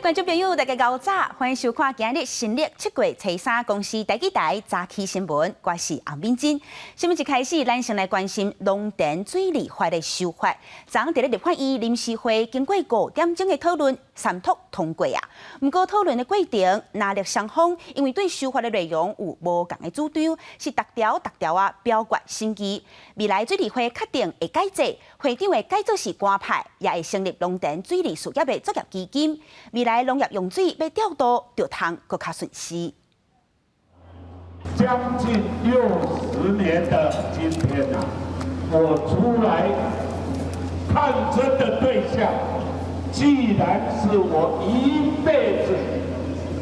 觀眾朋友，大家𠢕早，歡迎收看今日新曆7月初3公視台語台早起新聞，我是洪敏珍。新聞一開始，咱先來關心農田水利法的修法。昨昏佇咧立法院臨時會經過5點鐘的討論，三讀通過啊。毋過討論的過程，藍綠雙方因為對修法的內容有無仝的主張，是逐條逐條仔表決審議。未來水利會確定會改制，會長會改做是官派，也會成立農田水利事業的作業基金。未來農業用水欲調度，就通閣較順勢。將近60年的今天啊，我出來抗爭的對象，既然是我一輩子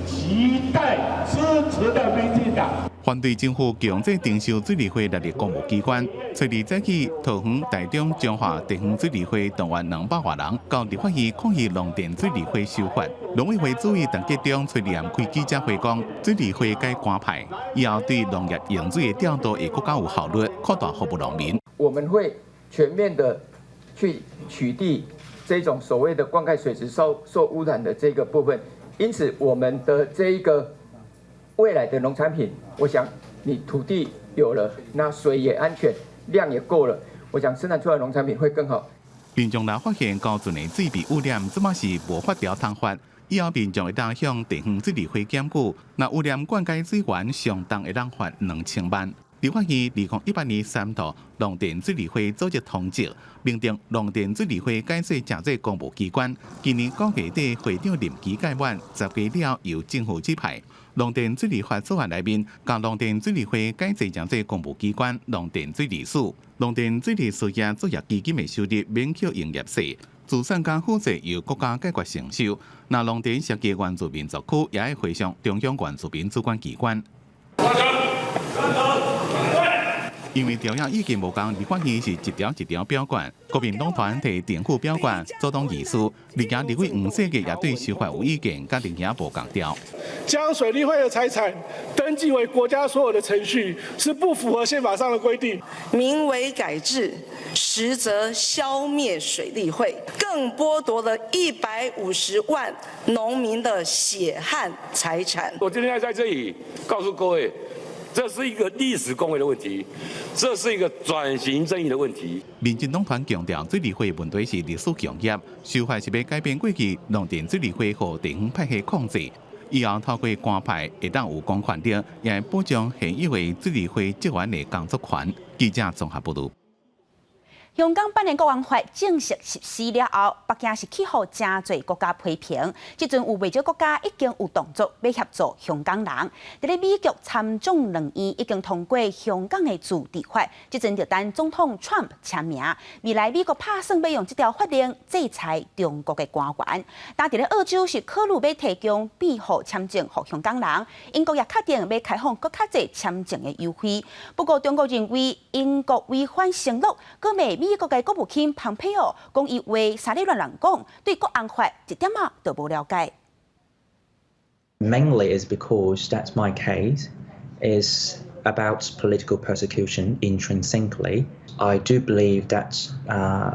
期待支持的民進黨。反對政府強制徵收水利會納入公務機關，初二早起，桃園、台中、彰化地方水利會動員200外人到立法院抗議農田水利法修法。農委會主委陳吉仲初二暗開記者會講，水利會改官派，以後對農業用水的調度會閣較有效率，擴大服務農民。我們會全面的去取締這種所謂的灌溉水質受污染的這個部分，因此我們的這一個未來的農產品，我想你土地有了，那水也安全，量也夠了，我想生產出來的農產品會更好。民眾若發現溝渠的水被污染，這馬是無法條通發，以後民眾會當向地方水利會檢舉，若污染灌溉水源，上重會當罰2000萬。立法院2018年三讀農田水利會組織通則，明定農田水利會改制成做公務機關。今年9月底會長任期屆滿，10個月了由政府指派。農田水利法草案內面，將農田水利會改制成做公務機關，農田水利署、農田水利事業作業基金的收入免扣營業稅，資產佮負債由國家解決承受。若農田涉及原住民族區，也會會上中央原住民主管機關。因為條約意見無仝，立法院是一條一條表決。國民黨團提政府表決，阻擋議事。立行立委黃世傑也對修法有意見，佮林業無仝調。將水利會的財產登記為國家所有的程序，是不符合憲法上的規定。名為改制，實則消滅水利會，更剝奪了150萬農民的血汗財產。我今天在這裡告訴各位，這是一個歷史公位的問題，這是一個轉型正義的問題。民進黨團強調，水利會問題是歷史共業，修法是欲改變過去農田水利會予地方派系控制，以後透過官派會當有公權力，也會保障現有的水利會職員的工作權。記者綜合報導。香港八年國安法正式實施了後，北京是去予誠濟國家批評。這陣有袂少國家已經有動作欲協助香港人。佇咧美國參眾兩院已經通過香港的自治法，這陣就等總統川普簽名。未來美國拍算欲用這條法令制裁中國的官員。但佇咧澳洲是考慮欲提供庇護簽證予香港人，英國也確定欲開放閣較濟簽證的優惠。不過中國認為英國違反承諾，閣罵美國的國務卿蓬佩奧講伊話啥咧亂亂講，對國安法一點仔都無了解。 Mainly is because that's my case is about political persecution intrinsically. I do believe that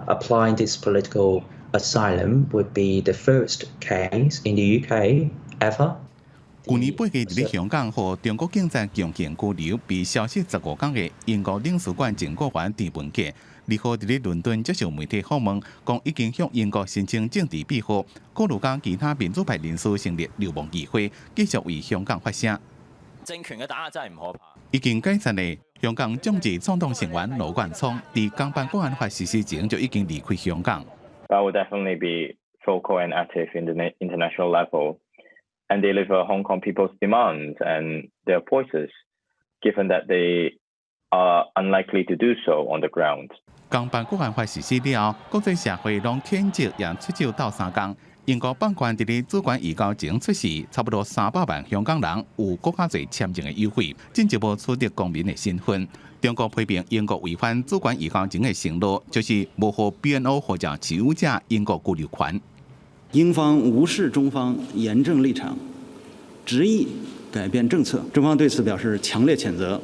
applying this political asylum would be the first case in the UK ever. 舊年8月，佇咧香港予中國警察強行拘留，被消失15天的英國領事館前僱員鄭文傑，2號佇咧倫敦接受媒體訪問，講已經向英國申請政治庇護，考慮佮其他民主派人士成立流亡議會，繼續為香港發聲。政權嘅打壓真係唔可怕。已經解散的香港眾志創黨成員羅冠聰，佇港版國安法實施前就已經離開香港。 I will definitely be vocal and active in the international level and deliver Hong Kong people's demands and their voices, given that they are unlikely to do so on the ground. 港版國安法實施了後，國際社會攏譴責也出手鬥相共。英國放寬佇咧主權移交前出世，差不多300萬香港人有閣較濟簽證的優惠，進一步取得公民的身份。中國批評英國違反主權移交前的承諾，就是無予 BNO 護照持有者英國居留權。英方無視中方嚴正立場，執意改變政策，中方對此表示強烈譴責，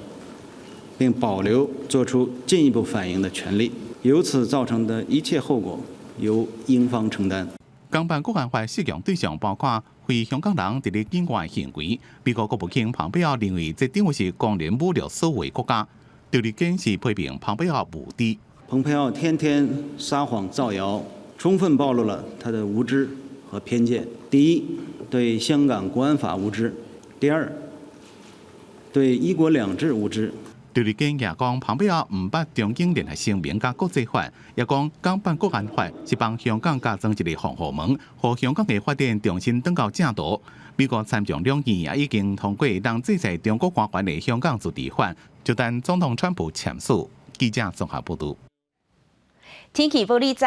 並保留作出進一步反應的權利。由此造成的一切後果由英方承擔。港版國安法適用對象包括非香港人佇咧境外行為。美國國務卿蓬佩奧認為，這等於是公然侮辱所謂國家。趙立堅是批評蓬佩奧無知。蓬佩奧天天撒謊造謠，充分暴露了他的無知和偏見。第一，對香港國安法無知；第二，對一國兩制無知。趙立堅也講，蓬佩奧毋捌中英聯合聲明佮國際法，也講港版國安法是幫香港加裝一个防護門，予香港的發展重新轉到正途。美國參眾兩院也已經通過讓制裁中國官員的香港自治法，就等總統川普簽署。記者綜合報導。天氣予你知，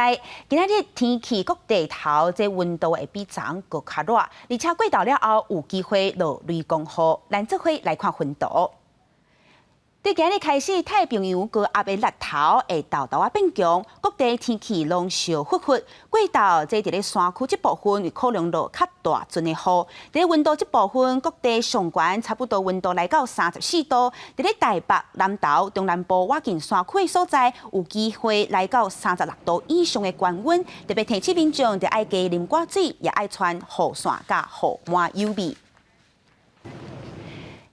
今仔日天氣各地頭這溫度會比昨昏閣較熱，而且過晝了後有機會落雷公雨。咱做伙來看溫度。對今日開始，太平洋高壓的力頭會沓沓仔變強，各地天氣攏燒煜煜。過晝這佇咧山區這部分可能落較大陣的雨。佇咧溫度這部分，各地上懸差不多溫度來到34度。佇咧台北、南投、中南部倚近山區的所在，有機會來到36度以上的高溫。特別提醒民眾，著愛加啉寡水，也愛穿雨傘佮雨帽有備。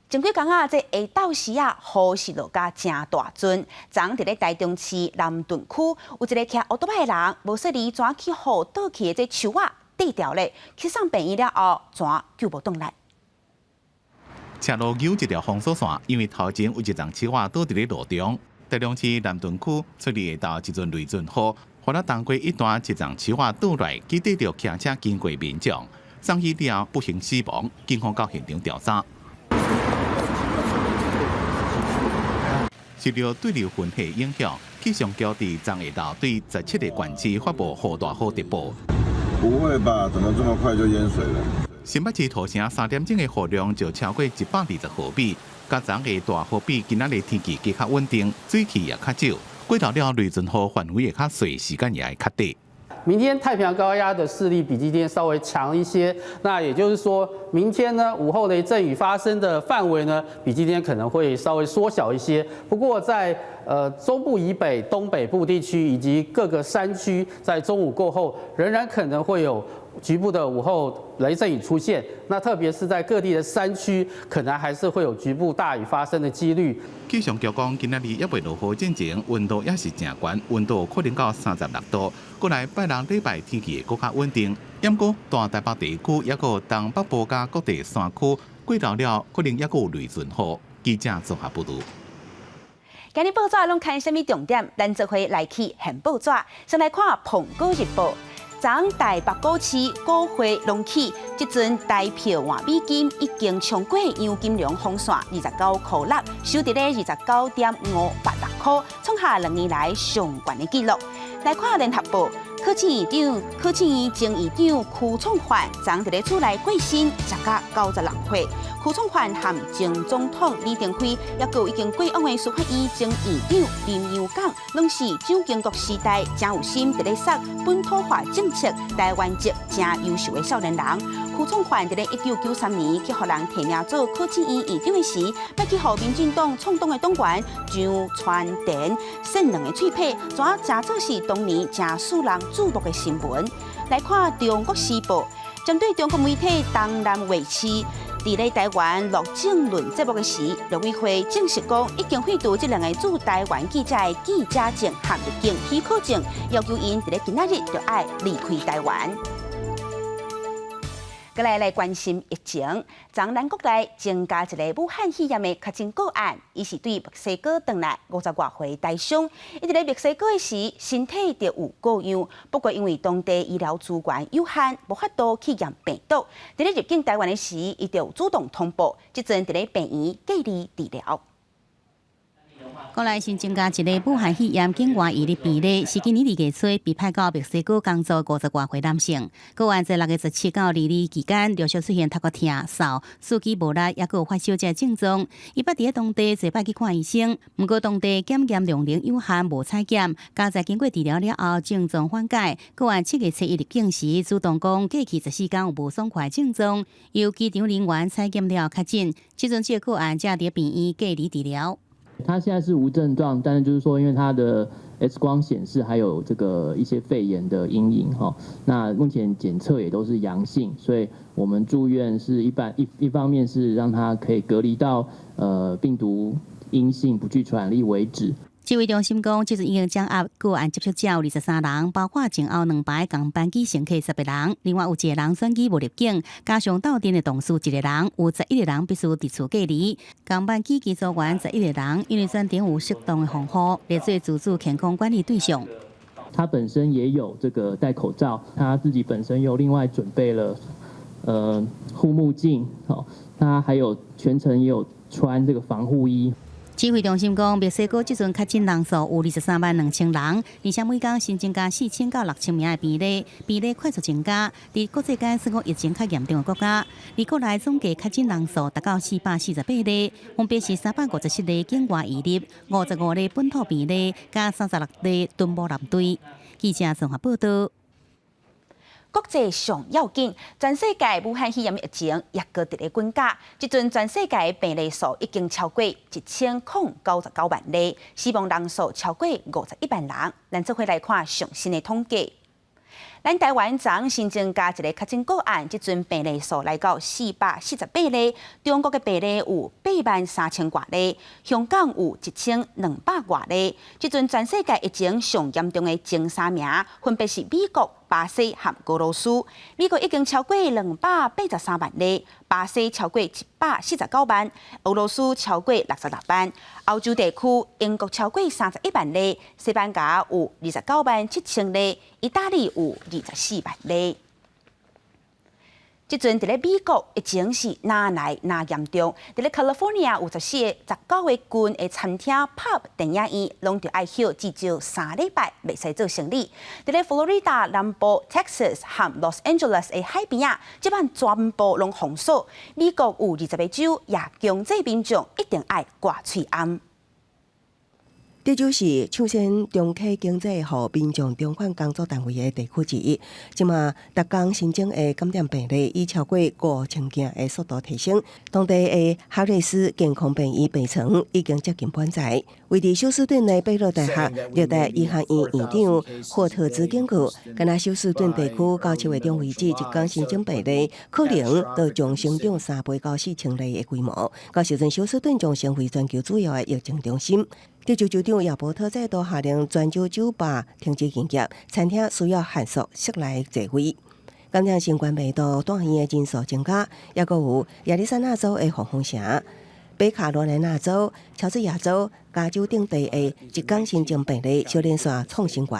前幾工啊，這下晝時啊，雨是落甲誠大陣。昨佇咧台中市南屯區，有一个騎歐多擺的人，無細膩怎去予倒去的這樹仔硩著咧，去送病院了後，怎救無轉來。車路有一條封鎖線，因為頭前有一叢樹仔倒佇咧路中。台中市南屯區出日下晝一陣雷陣雨，予咱東街一段一叢樹仔倒來，去硩著騎車經過民眾，送醫了後不幸死亡。警方到現場調查。受著對流雲系影響，氣象局佇昨下晝對17個縣市發布雨大雨特報。不會吧？怎麼這麼快就淹水了？新北市土城3點鐘的雨量就超過120毫米，佮昨下大雨比，今仔日天氣加較穩定，水汽也較少。過晝了雷陣雨範圍會較細，時間也會較短。明天太平洋高壓的勢力比今天稍微強一些，那也就是說，明天呢午後雷陣雨發生的範圍呢，比今天可能會稍微縮小一些。不過在中部以北、東北部地區以及各個山區，在中午過後仍然可能會有局部的午後雷陣雨出現。那特別是在各地的山區，可能還是會有局部大雨發生的幾率。氣象局講，今仔日猶未落雨進前，溫度也是誠懸，溫度可能到36度。過來拜六禮拜天氣會閣較穩定，毋過大台北地區抑閣東北部佮各地山區過晝了，可能猶閣有雷陣雨。記者綜合報導。今日報紙攏看啥物重點？咱做伙來去現報紙，先來看《蘋果日報》。昨台北股市股匯攏起，這陣台票換美金已經衝過楊金龍風線29塊6，收佇咧29.586塊，創下2年來上懸的紀錄。來看聯合報，柯建銘前議長柯創範，昨佇咧厝內過身，時甲96歲。柯創範和前總統李登輝，抑閣有已經過往的司法院前院長林洋港，攏是蔣經國時代誠有心佇咧殺本土化政策、台灣籍誠優秀的少年人。柯創範佇咧1993年去予人提名做考試院院長的時，欲去予民進黨創黨的黨員張傳田扇兩个喙䫌，怎成做是當年誠使人注目的新聞。來看《中國時報》，針對中國媒體東南衛視佇咧台灣錄政論節目的時，陸委會證實講已經廢除這兩个駐台灣記者的記者證和入境許可證，要求𪜶佇咧今仔日就愛離開台灣。閣來來關心疫情，昨咱國內增加一个武漢肺炎的確診個案，伊是對墨西哥轉來50外歲台商，伊佇咧墨西哥的時，身體就有過恙，不過因為當地醫療資源有限，無法度去驗病毒。佇咧入境台灣的時，伊就主動通報，這陣佇咧病院隔離治療。國內新增加一个武漢肺炎境外移入病例，是今年2月初被派到墨西哥工作50外歲男性。個案在6月17到22期間，陸續出現頭殼疼、嗽、四肢無力，抑閣有發燒這症狀。伊捌佇咧當地濟擺去看醫生，毋過當地檢驗量能有限，無採檢。佳哉經過治療了後，症狀緩解。個案7月初一入境時，主動講過去14天有無爽快症狀，由機場人員採檢了確診。這陣這个個案正佇病院隔離治療。他現在是無症狀，但是就是說，因為他的 X 光顯示還有這個一些肺炎的陰影哈，那目前檢測也都是陽性，所以我們住院是一般一一方面是讓他可以隔離到病毒陰性不具傳染力為止。指揮中心講，這陣已經掌握個案接觸者有23人，包括前後兩排仝班機乘客10個人，另外有一個人轉機無入境，加上鬥陣的同事一個人，有11個人必須佇厝隔離。仝班機機組員11個人，因為全程有適當的防護，列做自主健康管理對象。他本身也有這個戴口罩，他自己本身又另外準備了護目鏡，好，他還有全程也有穿這個防護衣。指揮中心講，墨西哥這陣確診人數有23萬2千人，而且每工新增加4000到6000名的病例，病例快速增加。佇國際間算講疫情較嚴重的國家，而國內總計確診人數達到448例，分別是357例境外移入，55例本土病例，佮36例敦睦艦隊。記者綜合報道。國際上要緊，全世界武漢肺炎疫情猶閣佇咧滾加，這陣全世界病例數已經超過1099萬例，死亡人數超過51萬人。咱做伙來看上新的統計。咱台灣昨昏新增加一个確診個案，這陣病例數來到448例。中國的病例有8萬3千外例，香港有1200外例。這陣全世界疫情上嚴重的前三名，分別是美國、巴西和俄羅斯。美國已經超過283萬例，巴西超過149萬，俄羅斯超過66萬。歐洲地區，英國超過31萬例，西班牙有29萬7千例，意大利有24萬例。這陣佇咧美國疫情是愈來愈嚴重，佇咧 California 有14個19個郡的餐廳、pub、電影院，攏著愛歇至少3禮拜，袂使做生理。佇咧佛羅里達南部、Texas 和 Los Angeles 的海邊仔，這擺全部攏封鎖。美國有20個州也強制民眾一定愛掛喙罨。德州是搶先重啟經濟予民眾重返工作單位的地區之一。這馬逐工新增的感染病例以超過5000件的速度提升。當地的哈瑞斯健康病院病床已經接近滿載。位佇休斯頓的貝勒大學熱帶醫學院院長霍特茲警告，干焦休斯頓地區到7月中為止，一工新增病例可能都將成長3倍到4000例的規模。到時陣休斯頓將成為全球主要的疫情中心。德州州長亞伯特再度下令全州酒吧停止營業，餐廳需要限縮室內座位。感染新冠病毒住院的人數增加，猶閣有亞利桑那州的黃蜂城、北卡羅來納州、喬治亞州、加州等地的一工新增病例小連續創新高。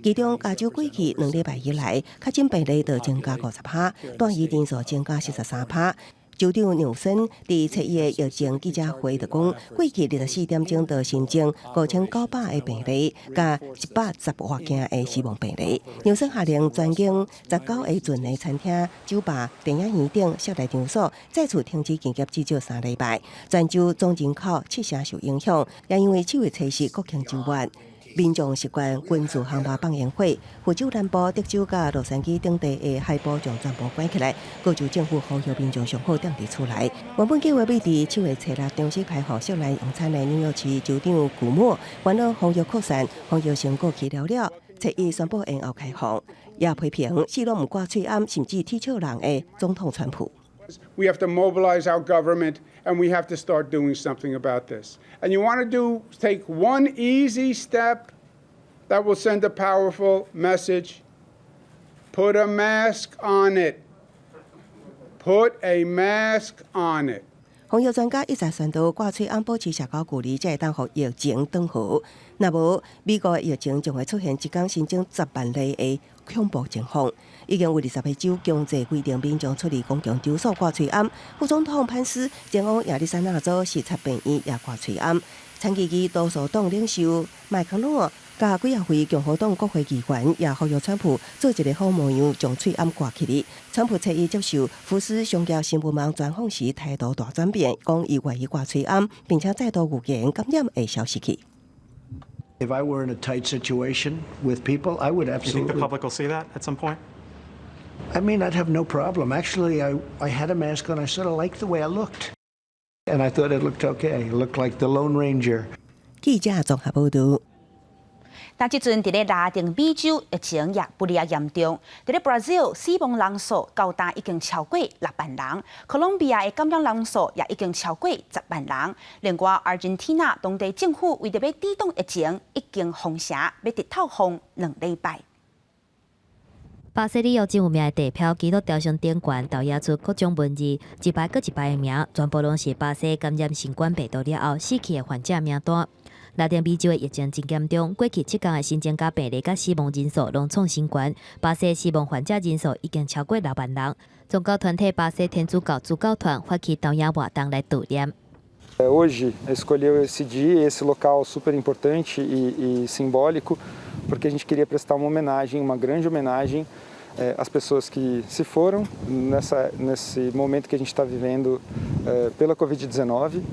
其中，加州過去2禮拜以來，確診病例就增加50趴，住院人數增加43趴。州長紐森佇初一的疫情記者會就講，過去24點鐘就新增5900個病例，佮110外件的死亡病例。紐森下令全境19個郡的餐廳、酒吧、電影院等室內場所再次停止營業至少3禮拜。全州總人口七成受影響，也因為7月初四國慶週末。民眾習慣軍事航班放煙火，佛州南部、德州佮洛杉磯等地的海埔將全部關起來。各州政府呼籲民眾上好踮佇厝內。原本計劃欲佇7月初六重新開放室內用餐的紐約市州長古莫，煩惱防疫擴散，防疫成果期了了，初一宣布延後開放，也批評死攏毋掛喙罨，甚至恥笑人的總統川普。 We have to mobilize our government and we have to start doing something about this. And you want to take one easy step that will send a powerful message? Put a mask on it. Put a mask on it. 防疫專家一再宣導掛喙罨保持社交距離，才會當予疫情斷河。若無，美國疫情將會出現一工新增10萬例的恐怖情況。已經有20個州強制規定民眾出入公共場所掛喙罨。副總統潘斯前往亞利桑那州視察病院也掛喙罨。參議院多數黨領袖麥康奈爾佮幾仔位共和黨國會議員也呼籲川普做一个好模樣，將喙罨掛起來。川普初一接受福斯商業新聞網專訪時態度大轉變，講伊願意掛喙罨，並且再度預言感染會消失去。 If I were in a tight situation with people, I would absolutely. You think the public will see that at some point? I mean, I'd have no problem. Actually, I had a mask on. I sort of liked the way I looked. And I thought it looked okay. It looked like the Lone Ranger. 記者綜合報導。但這陣佇咧拉丁美洲疫情也不離啊嚴重，佇咧 Brazil 死亡人數到今已經超過6萬人，哥倫比亞的感染人數也已經超過10萬人。另外，阿根廷當地政府為著欲抵擋疫情，已經封城，欲直透封2禮拜。巴西里約真有名的地標基督雕像頂懸，投影出各種文字，一排閣一排的名，全部攏是巴西感染新冠病毒了後死去的患者名單。拉丁美洲的疫情真嚴重，過去7天的新增加病例佮死亡人數攏創新懸。巴西死亡患者人數已經超過6萬人。宗教團體巴西天主教主教團發起投影活動來悼念。 Hoje escolheu esse dia, esse local super importante e simbólico, porque a gente queria prestar uma homenagem, uma grande homenagem às pessoas que se foram nesse momento que a gente está vivendo pela Covid-19.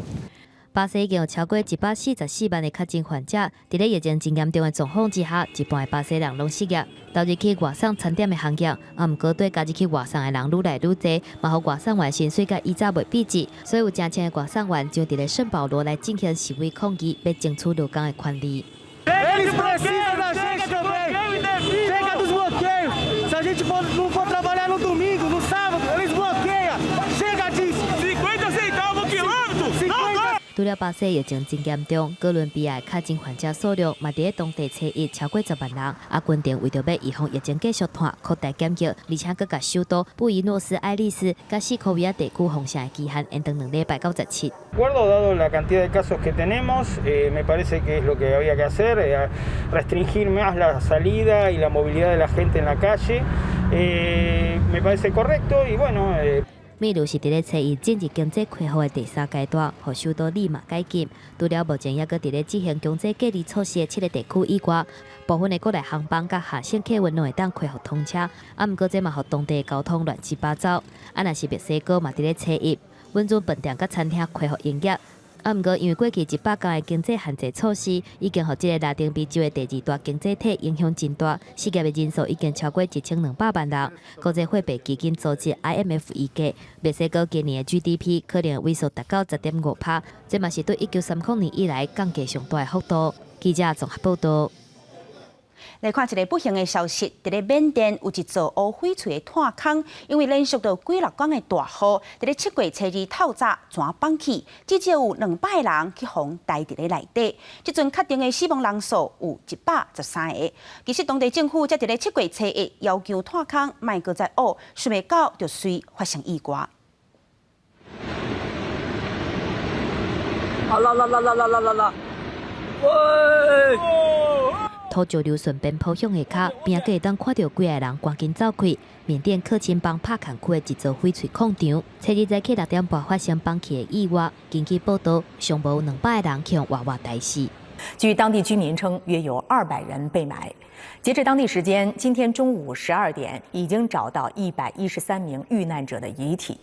巴西已經有超過144萬的確診患者，佇咧疫情真嚴重的狀況之下，一半的巴西人攏失業，投入去外送餐點的行業，啊，毋過對加入去外送的人愈來愈濟，嘛予外送員薪水佮以早袂比值，所以有誠濟的外送員就佇咧聖保羅來進行示威抗議，欲爭取勞工的權利。 Eles precisam da gente também. Chega dos bloqueios. Se a gente não for trabalhar no domingo, no sábado, eles bloqueiam. Chega disso. 50 centavos o quilômetro. 除了巴西疫情真嚴重，哥倫比亞確診患者數量嘛佇咧當地初一超過10萬人。阿根廷為著欲預防疫情繼續湠，擴大檢疫，而且閣共首都布宜諾斯艾利斯佮西科維亞地區封城的期限延長2禮拜到17。 Acuerdo, dado la cantidad de casos que tenemos, me parece que es lo que había que hacer, restringir más la salida y la movilidad de la gente en la calle. Me parece correcto y bueno. 秘魯是佇咧初一進入經濟恢復的第三階段，予首都利馬解禁。除了目前猶閣佇咧執行強制隔離措施的七个地區以外，部分的國內航班佮下省客運攏會當恢復通車。啊，毋過這嘛予當地交通亂七八糟。啊，若是墨西哥嘛佇咧初一，允准飯店佮餐廳恢復營業。啊，毋過因為過去100天的經濟限制措施，已經予這个拉丁美洲的第二大經濟體影響真大，失業的人數已經超過1200萬人。國際貨幣基金組織 IMF 預計，墨西哥今年的 GDP 可能會萎縮達到10.5%，這嘛是對1930年以來降低上大的幅度。記者綜合報導。來看一个不幸的消息，佇咧緬甸有一座烏翡翠的炭礦，因為連續著幾六工的大雨，佇咧7月初二透早泉崩去，至少有200人去予刣佇咧內底。這陣確定的死亡人數有113個。其實當地政府才佇咧7月初一要求炭礦莫閣再挖，想袂到就隨發生意外。好啦啦啦啦啦啦啦啦！喂！土石流順邊坡向下跤，邊仔閣會當看著幾个人趕緊走開。緬甸克欽邦帕坎區的一座翡翠礦場，初二早起6點半發生崩去的意外。根據報道，上無200人去予活活刣死。據當地居民稱，約有200人被埋。截至當地時間今天中午12點，已經找到113名遇難者的遺體。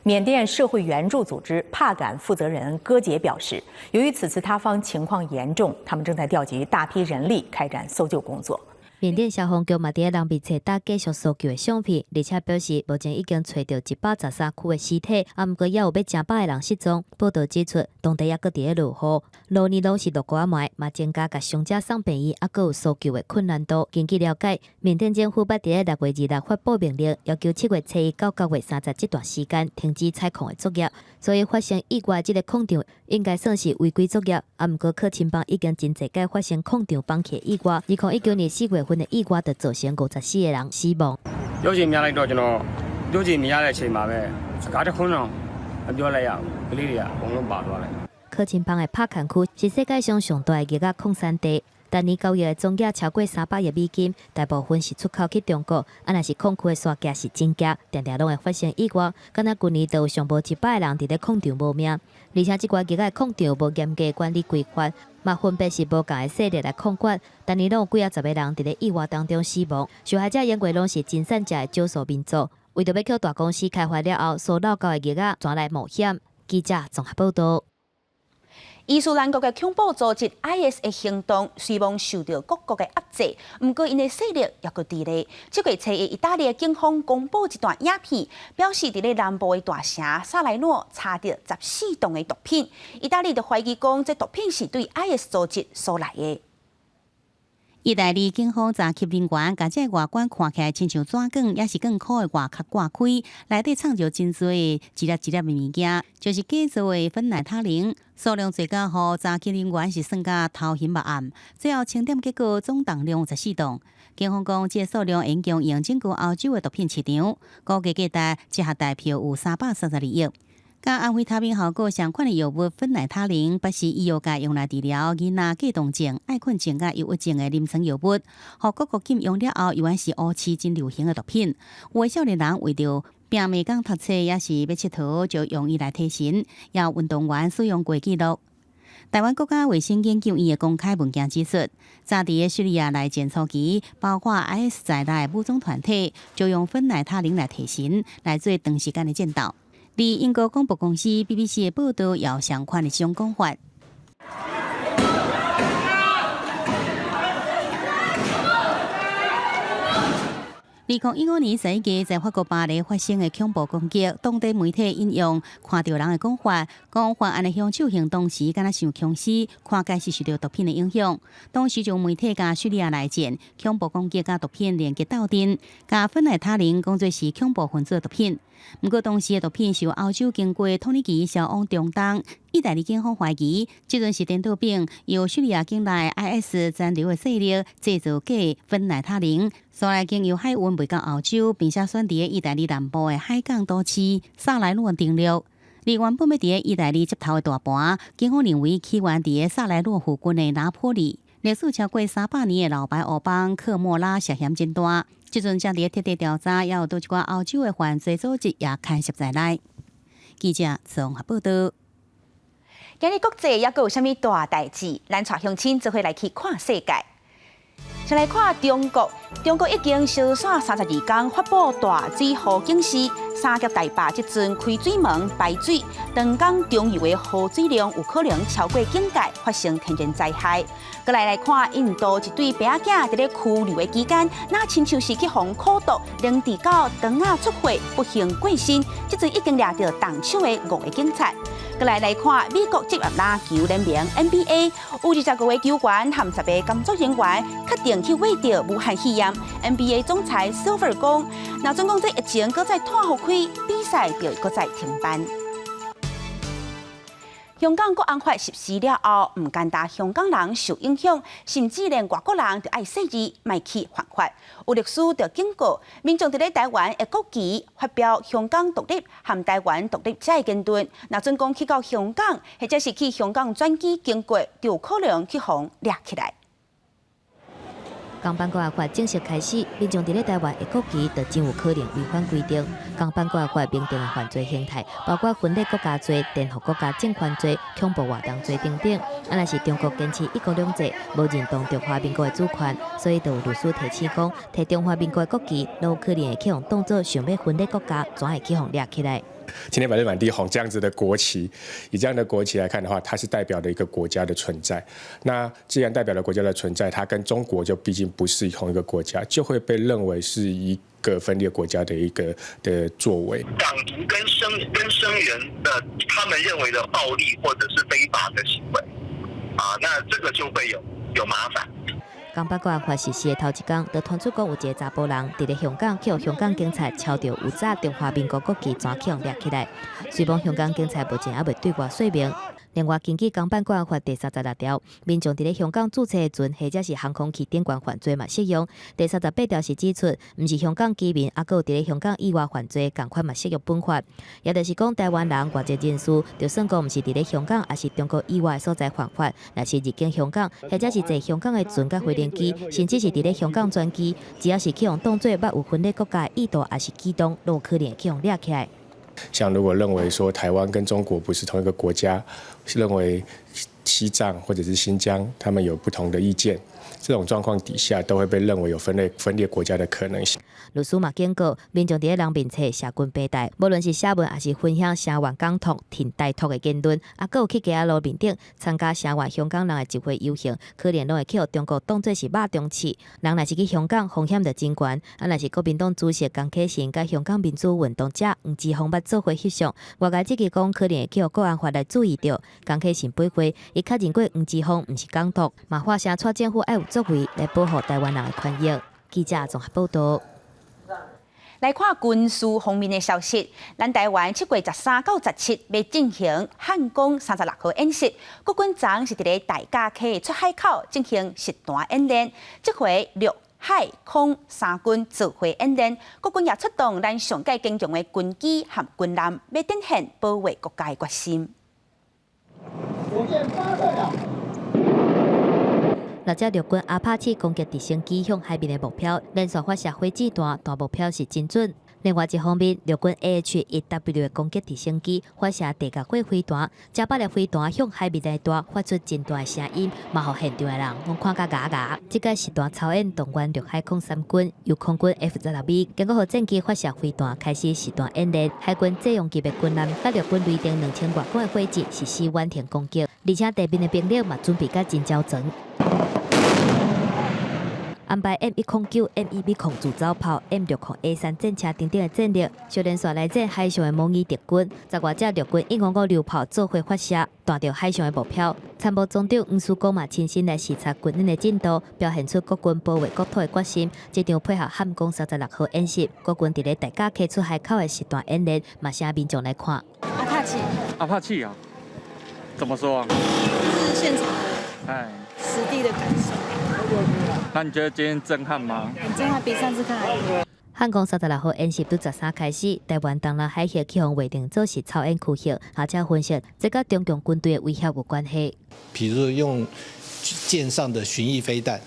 緬甸社會援助組織帕敢負責人戈傑表示，由於此次塌方情況嚴重，他們正在調集大批人力開展搜救工作。緬甸消防局嘛佇咧人民冊搭繼續搜救的相片，而且表示目前已經揣著113具的屍體，啊，毋過猶有欲成百个人失蹤。報道指出，當地猶閣佇咧落雨，路呢攏是落雨仔糜，嘛增加共傷者送病院，猶閣有搜救的困難度。根據了解，緬甸政府捌佇咧6月26發布命令，要求7月初一到9月30這段時間停止採礦的作業。所以發生意外這个礦場應該算是違規作業，啊，毋過克欽邦已經真濟擺發生礦場崩去的意外。2019年4月份的意外就造成54個人死亡。 ရုပ်ရှင်မြလိုက်တော့ကျွန်တော်ရုပ်ရှင်မြင်ရတဲ့အချိန်မှာပဲစကားတခွန်းတော့မပြောလိုက်ရဘူးကလေးတွေကအကုန်လုံးပါသွားတယ် 克欽邦的帕坎區是世界上上大的玉仔礦產地，逐年交易的總額超過300億美金，大部分是出口去中國。啊，若是礦區的沙價是真夾，定定攏會發生意外。敢若舊年就有上無100個人佇咧礦場無命，而且這寡玉仔礦場無嚴格管理規範，嘛分別是無仝的勢力來控管，逐年攏有幾仔十个人佇咧意外當中死亡。受害者永過攏是真散食的少數民族，為著欲予大公司開發了後，所落夠的玉仔，轉來冒險。記者綜合報導。伊斯蘭國的恐怖組織 IS 的行動雖罔受著各國的壓制，毋過𪜶的勢力猶閣佇咧。這個初一，意大利的警方公布一段影片，表示佇咧南部的大城薩萊諾查著14噸的毒品。意大利就懷疑講，這毒品是對 IS 組織所來的。意大利警方查緝人員，共這个外觀看起來親像紙卷，抑是卷箍的外殼割開，內底藏著真濟一粒一粒的物件，就是假造的芬奈他林，數量濟到予查緝人員是算甲頭暈目暗。最後清點結果總重量14噸。警方講，這個數量影響用整個歐洲的毒品市場，估計價值折合台票有332億。佮安非他命效果相款的藥物芬奈他林，捌是醫藥界用來治療囡仔過動症、愛睏症佮憂鬱症的臨床藥物，予各國禁用了後，猶原是烏市真流行的毒品。有的少年人為著拚命講讀冊，抑是欲𨑨迌，就用伊來提神，也有運動員使用過記錄。台灣國家衛生研究院的公開文件指出，早佇敘利亞內戰初期，包括 IS 在內的武裝團體，就用芬奈他林來提神，來做長時間的戰鬥。佇英國廣播公司 BBC 的報導，也有相款的這種講法。2015年11月，在法國巴黎發生的恐怖攻擊，當地媒體引用看著人的講法，講犯案的兇手行動時，敢若像殭屍，看起來是受著毒品的影響。當時就媒體共敘利亞內戰、恐怖攻擊佮毒品連結鬥陣，共芬奈他林講做是恐怖分子的毒品。毋過當時的毒品是由歐洲經過土耳其銷往中東。意大利警方懷疑，這陣是顛倒反由敘利亞境內 IS 殘留的勢力製造假芬奈他林，煞來經由海運賣到歐洲，並且選佇意大利南部的海港都市薩萊諾登陸。而原本欲佇意大利接頭的大盤，警方認為起源佇薩萊諾附近的拿坡里，歷史超過300年的老牌黑幫科莫拉涉嫌真大。這陣正佇徹底調查，也有佗一寡歐洲的犯罪組織也牽涉在內。記者綜合報導。今日國際猶閣有啥物大代誌？咱帶鄉親做伙來去看世界。先來看中國，中國已經燒紲32工發布大水雨警示，三峽大壩這陣開水門排水，長江中游的雨水量有可能超過警戒，發生天然災害。閣來來看印度一對爸仔囝佇咧拘留的期間，若親像是去予苦毒，冷治到腸仔出血，不幸過身。這陣已經掠著動手的五个警察。閣來來看美國職業籃球聯盟 NBA，有25個球員和10個工作人員確定去驗著武漢肺炎。NBA 總裁 Silver 講，若準講這疫情閣再拖予開，比賽就會閣再停辦。香港國安法實施了後，毋單單香港人受影響，甚至連外國人都愛細膩，莫去犯法。有律師就警告，民眾佇咧台灣的國旗發表香港獨立和台灣獨立這个言論，若準講去到香港，或者是去香港轉機經過，就有可能去予掠起來。港版國安法正式開始，民眾佇咧台灣的國旗就真有可能違反規定。港版國安法明定的犯罪形態，包括分裂國家罪、顛覆國家政權罪、恐怖活動罪等等。啊，若是中國堅持一國兩制，無認同中華民國的主權，所以就有律師提醒講，提中華民國的國旗，攏有可能會去予當做想欲分裂國家，怎會去予掠起來？青天白日滿地紅這樣子的國旗，以這樣的國旗來看的話，它是代表了一個國家的存在。那既然代表了國家的存在，它跟中國就畢竟不是同一個國家，就會被認為是一個分裂國家的一個的作為。港獨跟聲援的他們認為的暴力或者是非法的行為，啊，那這個就會有麻煩。港版國安法實施的頭一工，就傳出講有一個查埔人佇咧香港，去予香港警察抄著有紮中華民國國旗，怎去予掠起來。雖罔香港警察目前猶未對外說明。另外，根據港版國安法第36條，民眾佇咧香港註冊的船或者是航空器頂懸犯罪嘛適用。第38條是指出，毋是香港居民，猶閣有佇咧香港以外犯罪，仝款嘛適用本法。也就是講，台灣人外籍人士，就算講毋是佇咧香港，抑是中國以外所在犯法，若是入境香港，或者是坐香港的船佮飛行機，甚至是佇咧香港轉機，只要是去予當做捌有分裂國家的意圖，抑是舉動，攏有可能會去予掠起來。像如果認為說台灣跟中國不是同一個國家，是認為西藏或者是新疆，他們有不同的意見，這種狀況底下都會被認為有分裂國家的可能性。律師嘛警告，民眾佇咧人面冊寫軍白帶，無論是寫文抑是分享聲援港獨、挺台獨的言論，啊，閣有去街仔路面頂參加聲援香港人的集會遊行，可能攏會去予中國當做是肉中刺。人若是去香港，風險就真懸。啊，若是國民黨主席江啟臣佮香港民主運動者黃之鋒捌做伙翕相，外界質疑講可能會去予國安法來注意著。江啟臣回話，伊確認過黃之鋒毋是港獨，嘛發聲掣政府愛有作為來保護台灣人的權益。記者綜合報道。來看軍事方面的消息，咱台灣7月13到17欲進行漢光三十六號演習，國軍昨是佇咧大甲溪出海口進行實彈演練，這回陸海空三軍做伙演練，國軍也出動咱上蓋堅強的軍機和軍艦，欲展現保衛國家的決心。火箭發射了。六隻陸軍阿帕契攻擊直升機向海面的目標連續發射火箭彈，彈目標是真準。另外一方面，陸軍 AH-1W 的攻擊直升機發射地甲火飛彈，這百粒飛彈向海面內彈，發出真大的聲音，嘛予現場的人攏看甲啞啞。這個實彈操演動員陸海空三軍，由空軍 F-16V 經過予戰機發射飛彈，開始實彈演練。海軍濟陽級的軍艦，佮陸軍雷霆2000外款的火箭實施遠程攻擊，而且地面的兵力嘛準備甲真周全。安排 M109、M1B 自走炮、M60A3戰車等等的戰力，小連續來戰海上的模擬敵軍，十外隻陸軍105榴炮做伙發射，彈著海上的目標。參謀總長黃書光嘛親身來視察軍演的進度，表現出國軍保衛國土的決心。這場配合漢光三十六號演習，國軍佇咧大甲溪出海口的實彈演練，嘛請民眾來看。阿帕奇。阿帕奇啊？怎麼說啊？就是現場，哎，實地的感受。那你覺得今天震撼嗎？很震撼，比上次看還多。漢光三十六號演習佇13開始，台灣東南海域去予劃定做是操演區域，而且分析這佮中共軍隊的威脅有關係。比如用艦上的巡弋飛彈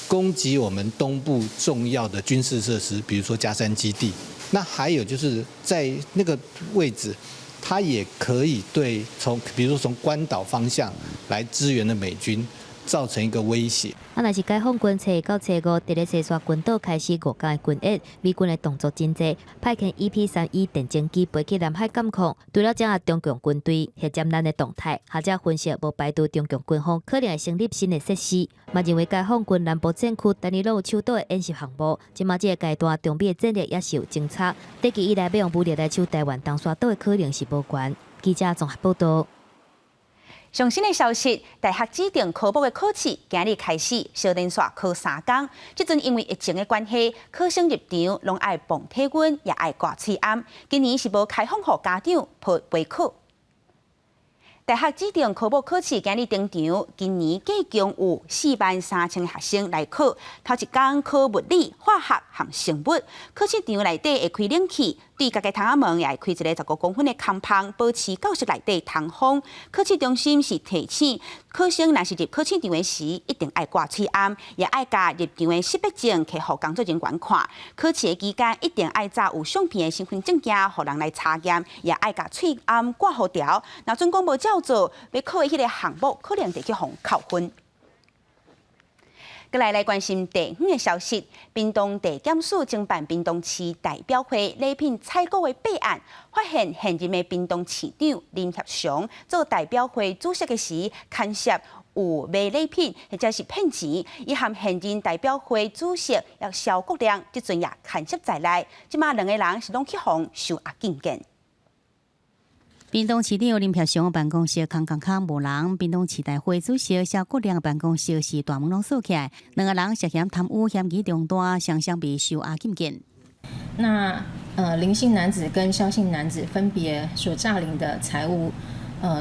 攻擊我們東部重要的軍事設施，比如說佳山基地。那還有就是在那個位置，它也可以對從，比如說從關島方向來支援的美軍，造成一個威脅。啊，若是解放軍初一到初五，佇咧西沙群島開始五天的軍演，美軍的動作真濟，派遣 EP-3E 電偵機飛去南海監控，除了掌握中共軍隊核艦艦的動態，學者分析無排除中共軍方可能會成立新的設施，嘛認為解放軍南部戰區逐年攏有首島的演習項目，這馬這個階段中美的戰力也是有增差，短期以來欲用武力來搶台灣東沙島的可能是無懸。記者綜合報道。上新的消息，大學指定科目的考試今日開始，小連續考3工。這陣因為疫情的關係，考生入場攏愛磅體溫，也愛掛喙罨。今年是無開放予家長陪陪考。大學指定科目考試今日登場，今年計共有4萬3千個學生來考。頭一工考物理、化學和生物。考試場內底會開冷氣，對家己窗仔門也會開一個15公分的空縫，保持教室內底通風。考試中心是提醒考生，若是入考試場的時，一定愛掛喙罨，也愛共入場的識別證提予工作人員看。考試的期間一定愛紮有相片的身份證件，予人來查驗，也愛共喙罨掛予牢。若準講無照做，欲考的彼个項目可能會去予扣分。閣來來關心地方的消息，屏東地檢署偵辦屏東市代表會禮品採購的弊案，發現現任的屏東市長林協祥做代表會主席的時，牽涉有買禮品或者是騙錢，伊和現任代表會主席蕭國良，這陣也牽涉在內，這馬兩个人是攏去予收押禁見。屏東市長林協祥辦公室空空空無人，屏東市代會主席蕭國良辦公室是大門攏鎖起來，兩個人涉嫌貪污嫌疑重大，雙雙被收押禁見。那林姓男子跟蕭姓男子分別所詐領的財物，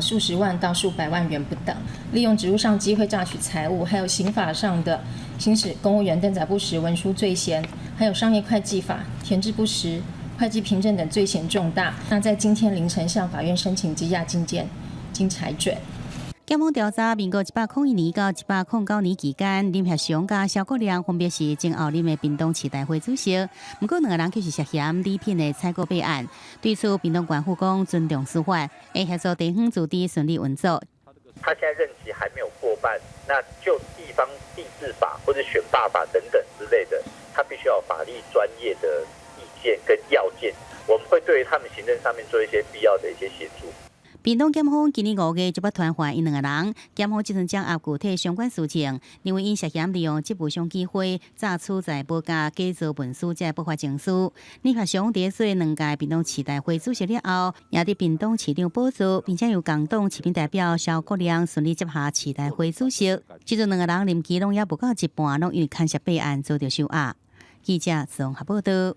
數十萬到數百萬元不等，利用職務上機會詐取財物，還有刑法上的行使公務員登載不實文書罪嫌，還有商業會計法填製不實會計憑證等罪嫌重大。那在今天凌晨向法院申請羈押禁見，經裁准。檢方調查，民國101年到109年期間，林協祥佮蕭國良分別是前後任的屏東市代會主席，毋過兩个人卻是涉嫌禮品的採購弊案。對此，屏東縣府講尊重司法，會協助地方組織順利運作。他現在任期還沒有過半，那就地方自治法或者選罷法等等之類的，他必須要法律專業的意見跟要件，我們會對於他們行政上面做一些必要的一些協助。屏東檢方今年5月就欲傳喚𪜶兩个人，檢方這陣掌握具體相關事情，認為𪜶涉嫌利用職務上機會詐取在無假假造文書，才會不法證書。李發祥佇做兩屆屏東市大會主席了後，也佇屏東市長寶座，並且由共黨市民代表蕭國良順利接下市大會主席。這陣兩个人任期攏猶無到一半，攏因為牽涉弊案遭著收押。記者綜合報導。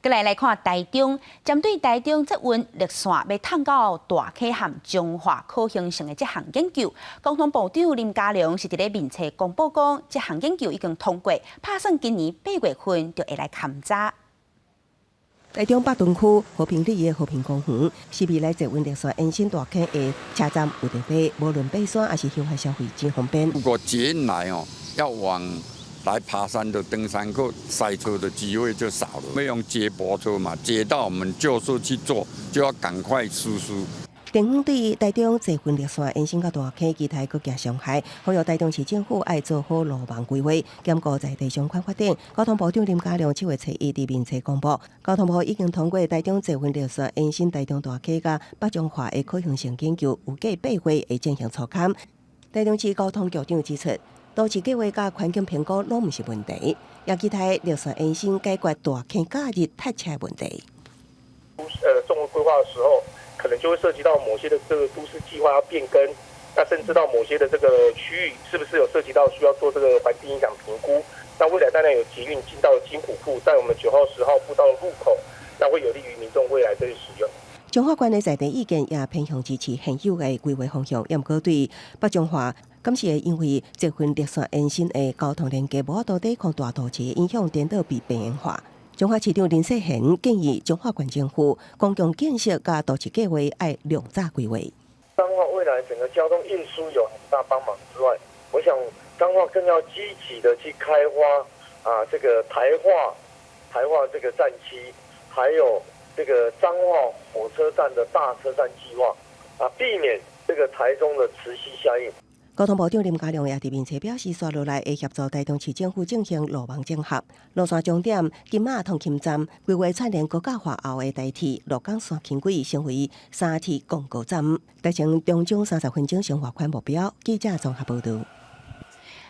閣來來看台中，針對台中捷運綠線欲通到大溪和彰化可行性的這項研究，交通部長林佳龍是佇咧面冊公布講，這項研究已經通過，拍算今年8月份就會來勘查。台中北屯區和平里的和平公園，是未來捷運綠線延伸大坑的車站有電梯，無論爬山抑是休閒消費真方便。如果捷運來哦，要往來爬山的登山客塞車的機會就少了。沒用接駁車嘛，接到我們舊社去做，就要趕快實施。地方對台中捷運綠線延伸到大坑，期待閣行上海，呼籲台中市政府愛做好路網規劃，兼顧在地相關發展。交通部長林佳龍7月初一佇面冊公布，交通部已經通過台中捷運綠線延伸台中大坑佮北彰化的可行性研究，預計8月會進行初勘。台中市交通局長指出，都市計劃佮環境評估攏毋是問題，也期待綠線延伸解決大坑假日塞車問題。綜合規劃的時候，可能就會涉及到某些的這個都市計劃要變更，那甚至到某些的這個區域，是不是有涉及到需要做這個環境影響評估？那未來當然有捷運進到金浦庫，在我們9號、10號步道的入口，那會有利於民眾未來這些使用。彰化縣的在地意見也偏向支持現有的規劃方向，也毋過對北彰化，敢是會因為捷運綠線延伸的交通連結無法度抵抗大都市的影響，顛倒被邊緣化。彰化市長林世賢建議彰化縣政府公共建設佮都市計劃愛量早規劃。彰化未來整個交通運輸有很大幫忙之外，我想彰化更要積極的去開發啊，這個台化這個站區，還有這個彰化火車站的大車站計劃，啊，避免這個台中的磁吸效應。交通部長林佳龍也佇面冊表示，紲落來會協助台中市政府進行路網整合。路線終點金馬通勤站規劃串聯高架化後的台鐵鹿港線輕軌，成為三鐵共構站，達成中鐘30分鐘生活圈目標。記者綜合報導。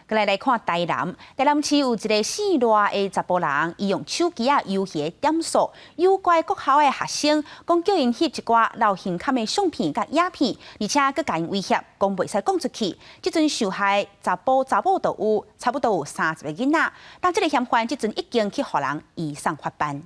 閣來來看台南，台南市有一个姓賴的查埔人，伊用手機仔遊戲點數，誘拐國校的學生，講叫𪜶翕一寡留胸坎的相片佮影片，而且閣共𪜶威脅，講袂使講出去。這陣受害查埔查某都有，差不多有30個囡仔，但這个嫌犯這陣已經去予人移送法辦。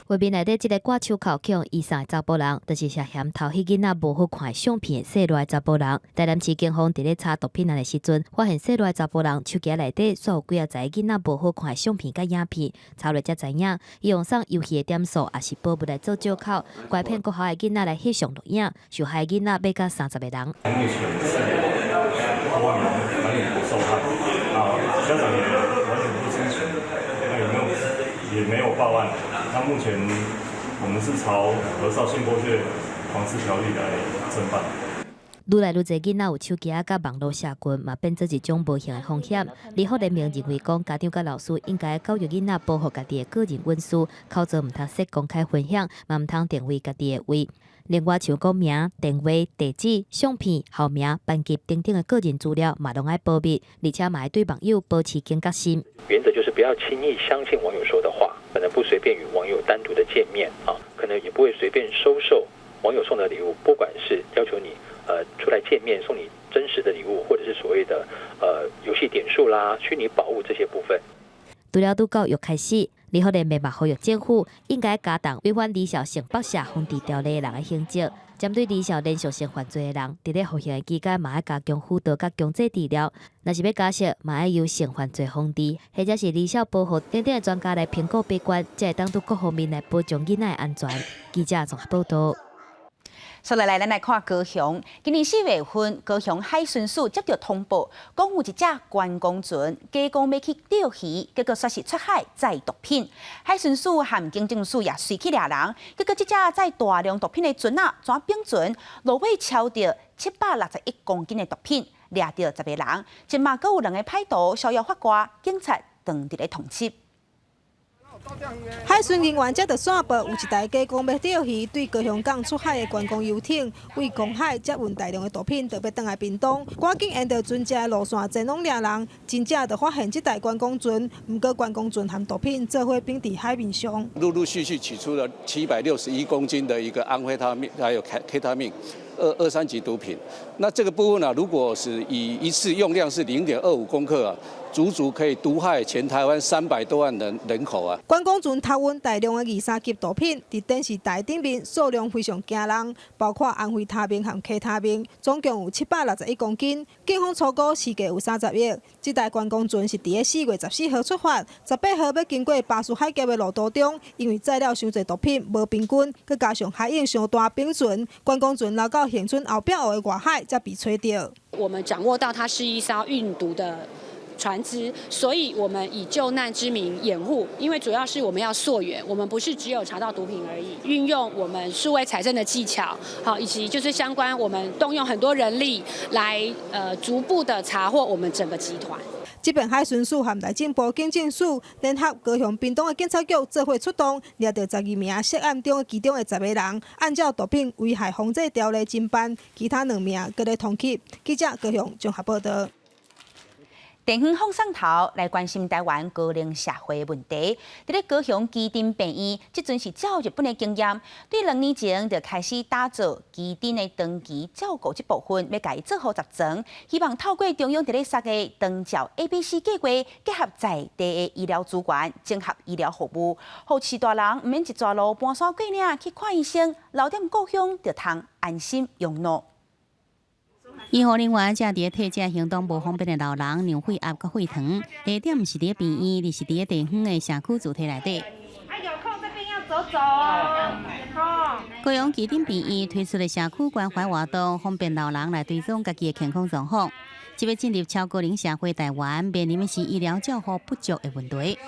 畫面內底這个掛手銬去予移送的查埔人，就是涉嫌偷翕囡仔無好看的相片的姓賴查埔人。台南市警方佇咧查毒品案的時陣，發現姓賴查埔人手機內底煞有幾仔載囡仔無好看的相片佮影片，查落才知影，伊用送遊戲的點數抑是寶物來做借口，拐騙國校的囡仔來翕相錄影，受害囡仔欲到30個人。目前是多名滿臉受害，啊，家長也完全不知情，那有沒有也沒有報案。那目前我們是朝兒少性剝削防治條例來偵辦。愈來愈濟囡仔有手機仔佮網路社群，嘛變做一種無形的風險。立法聯盟認為講，家長佮老師應該教育囡仔保護家己的個人隱私，口座毋通設公開分享，嘛毋通定位家己的位。另外，像講名、電話、地址、相片、校名、班級等等的個人資料，嘛攏愛保密，而且嘛愛對網友保持警覺心。原則就是不要輕易相信網友說的話，可能不隨便與網友單獨的見面啊，可能也不會隨便收受網友送的禮物，不管是要求你出來見面送你真實的禮物，或者是所謂的遊戲點數啦、虛擬寶物這些部分。除了拄教育開始，立法聯盟嘛呼籲政府應該加重違反兒少性剝削防治條例的人的刑責，針對兒少連續性犯罪的人，佇咧服刑的期間嘛愛加強輔導佮強制治療。若是欲假釋，嘛愛由性犯罪防治或者是兒少保護等等的專家來評估把關，才會當對各方面來保障囡仔的安全。記者綜合報導。接落來，咱來看高雄。今年4月份，高雄海巡署接著通報，講有一隻觀光船，假講欲去釣魚，結果煞是出海載毒品。海巡署和警政署也隨去掠人，結果這隻載大量毒品的船仔，轉冰船，落尾超著761公斤的毒品，掠著10個人。這馬閣有兩個歹徒逍遙法外，警察正佇咧通緝。海巡人員接著線報，有一台假講欲釣魚，對高雄港出海的觀光遊艇，為公海接運大量的毒品，著欲轉來屏東。趕緊沿著船隻的路線前往掠人，真正就發現這台觀光船。毋過觀光船和毒品做伙冰佇海面上。陸陸續續取出了761公斤的一個安非他命，還有 K 他命，二二三級毒品。那這個部分呢，如果是以一次用量是0.25公克啊，足足可以毒害全台灣300多萬人人口啊！觀光船偷運大量的二三級毒品，佇電視台頂面數量非常驚人，包括安非他命和 K 他命，總共有761公斤。警方初估市價有30億。這台觀光船是佇咧4月14號出發，18號欲經過巴士海峽的路途中，因為載了傷濟毒品無平均，閣加上海湧傷大冰船，觀光船流到恆春後壁湖的外海，才被揣著。我們掌握到它是一艘運毒的船隻，所以我們以救難之名掩護，因為主要是我們要溯源，我們不是只有查到毒品而已，運用我們數位採證的技巧，好，以及就是相關我們動用很多人力來，逐步的查獲我們整個集團。這邊海巡署和內政部警政署聯合高雄屏東的警察局做伙出動，掠著12名涉案中的其中的10個人，按照毒品危害防制條例偵辦，其他兩名閣咧通緝。記者高雄綜合報道。電視放送頭來關心台灣高齡社會問題。佇咧高雄旗津病院，這陣是照日本的經驗，對2年前就開始打造旗津的長期照顧這部分，欲共伊做予十全，希望透過中央佇咧實的長照 A、B、C 計畫，結合在地的醫療資源，整合醫療服務，予序大人毋免一逝路搬山過嶺去看醫生，留踮故鄉就通安心養老。醫護人員正佇咧替這行動無方便的老人量血壓佮血糖，地點毋是佇咧病院，而是佇咧地方的社區組體內底。啊，有空這邊要走走哦。高雄旗津病院推出的社區關懷活動，方便老人來追蹤家己的健康狀況。這欲進入超高齡社會，台灣面臨的是醫療照護不足的問題。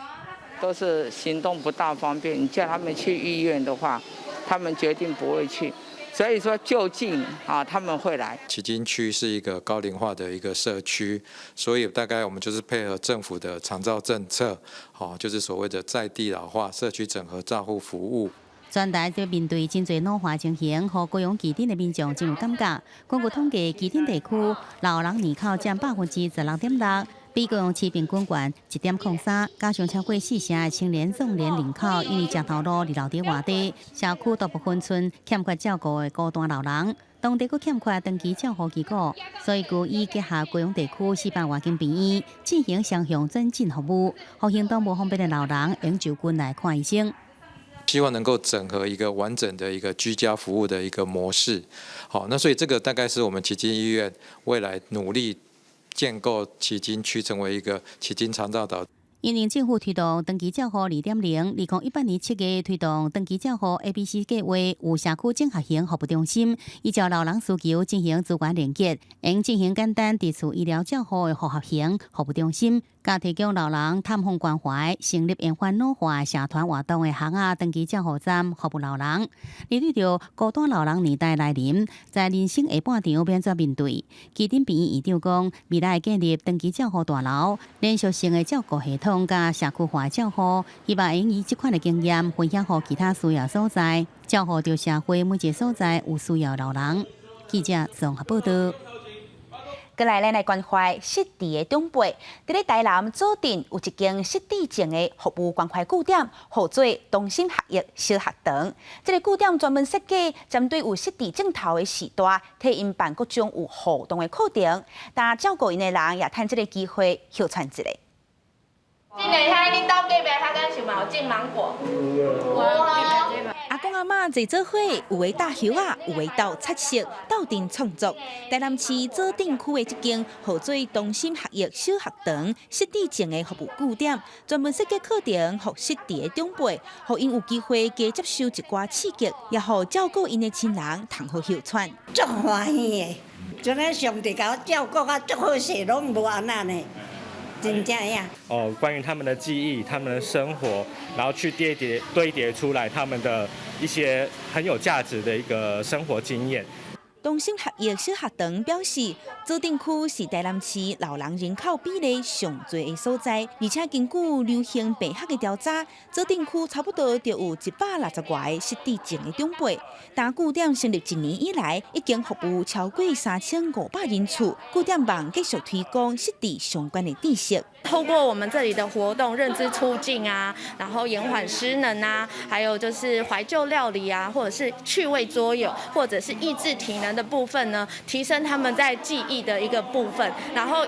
都是行動不大方便，你叫他們去醫院的話，他們決定不會去。所以說就近啊，他們會來。旗津區是一個高齡化的一個社區，所以大概我們就是配合政府的長照政策，好，就是所謂的在地老化社區整合照護服務。全台在面對真濟老化情形，予高雄旗津的民眾真有感覺。根據統計，旗津地區老人人口佔16.6%，比高雄市平均懸1.03，加上超過四成的青年壯年人口因為食頭路而留佇外地，社區大部分村欠缺照顧的孤單老人，當地閣欠缺長期照護機構，所以佮以結合高雄地區400外間病院進行雙向轉診服務，予行動無方便的老人用就近來看醫生。希望能夠整合一個完整的一個居家服務的一個模式，好，那所以這個大概是我們旗津醫院未來努力建構旗津區成為一個旗津長照島。因應政府推動長期照護2.0，2018年7月推動長期照護 A、B、C 計畫，有社區整合型服務中心，依照老人需求進行資源連結，用進行簡單佇厝醫療照護的複合型服務中心，佮提供老人探訪關懷、成立延緩老化社團活動的巷仔長期照護站服務老人。而對著孤單老人年代來臨，在人生下半場欲按怎面對？旗津病院院長講，未來建立長期照護大樓，連續性的照顧系統。佮社區化照護，希望會以這款的經驗分享予其他需要所在，照顧著社會每一個所在有需要老人。記者綜合報道。閣來，咱來關懷失智的長輩。佇咧台南左鎮有一間失智症的服務關懷據點，號做同心學育小學堂。這个據點專門設計針對有失智症頭的序大，替𪜶辦各種有互動的課程。但照顧𪜶的人也趁這个機會歇喘一下。進來遐，恁兜隔壁遐敢是嘛有種芒果？有。阿公阿嬤坐做伙，有的搭葉仔，有的鬥彩色，鬥陣創作。台南市左鎮區的這間號做東心學藝小學堂失智症的服務據點，專門設計課程予失智的長輩，予𪜶有機會加接受一寡刺激，也予照顧𪜶的親人通好歇喘。足歡喜的，這呢上帝共我照顧甲足好勢，攏無按怎呢。真正呀！哦，關於他們的記憶、他們的生活，然後去疊疊堆疊出來他們的一些很有價值的一個生活經驗。東心學藝小學堂表示，左鎮區是台南市老人人口比例上濟的所在，而且根據流行病學的調查，左鎮區差不多就有160外个失智症的長輩。但據點成立一年以來，已經服務超過3500人次。據點望繼續推廣失智相關的知識。透過我們這裡的活動，認知促進啊，然後延緩失能啊，還有就是懷舊料理啊，或者是趣味桌遊，或者是益智體能的部分呢，提升他們在記憶的一個部分，然後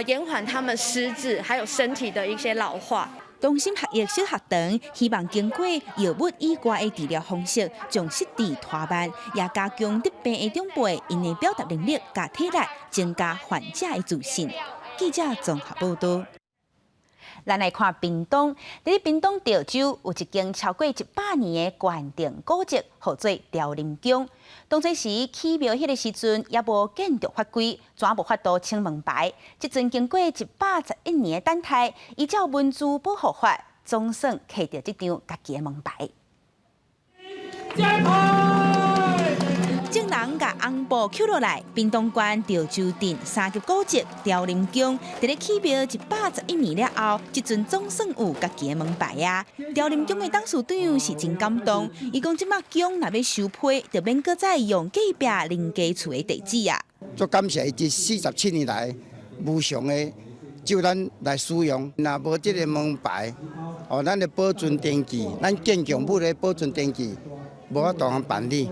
延緩他們失智，還有身體的一些老化。東心學藝小學堂希望經過藥物以外的治療方式，將失智拖慢，也加強得病的長輩𪜶的表達能力佮體力，增加患者的自信。記者綜合報道。咱來看屏東，佇屏東潮州有一間超過100年的官定古蹟，號做潮林宮。當初時起廟彼个時陣，猶無建築法規，怎無法度請門牌。這陣經過111年的等待，依照文資保護法，總算摕著這張家己的門牌。眾人共紅布搝落來，屏東縣潮州鎮三級古蹟潮林宮，佇咧起廟111年了後，這陣總算有家己的門牌啊！潮林宮的董事長是真感動，伊講這馬宮若欲收批，就免閣再用隔壁林家厝的地址啊！足感謝伊這47年來無償的借咱來使用，若無這个門牌，哦，咱的保存登記，咱建築物的保存登記，無法度通辦理。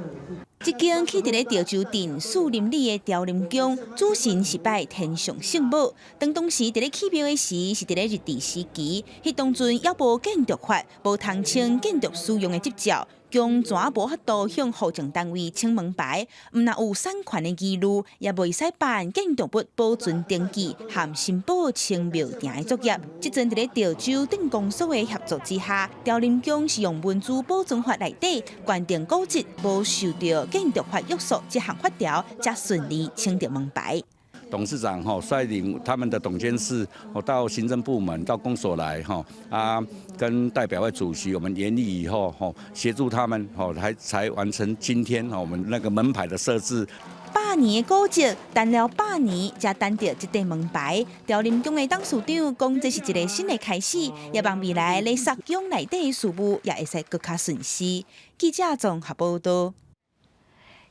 這間起佇咧潮州鎮樹林里的潮林宮，主神是拜天上聖母。當當時佇咧起廟的時，是佇咧日治時期，彼當陣猶無建築法，無通請建築使用的執照，宮怎無法度向戶政單位請門牌，毋但有產權的疑慮，也袂使辦建築物保存登記和申報清廟埕的作業。這陣佇咧潮州鎮公所的協助之下，潮林宮是用文資保存法內底關定古蹟無受著建築法約束這項法條，才順利請著門牌。董事長吼率領他們的董監事，到行政部門到公所來吼啊，跟代表會主席我們研議以後吼，協助他們吼，才完成今天我們那個門牌的設置。百年的古蹟，等了百年，才等著這塊門牌。潮林宮的董事長講，這是一个新的開始，也望未來咧設宮內底的事務也會使閣較順遂。記者綜合報道。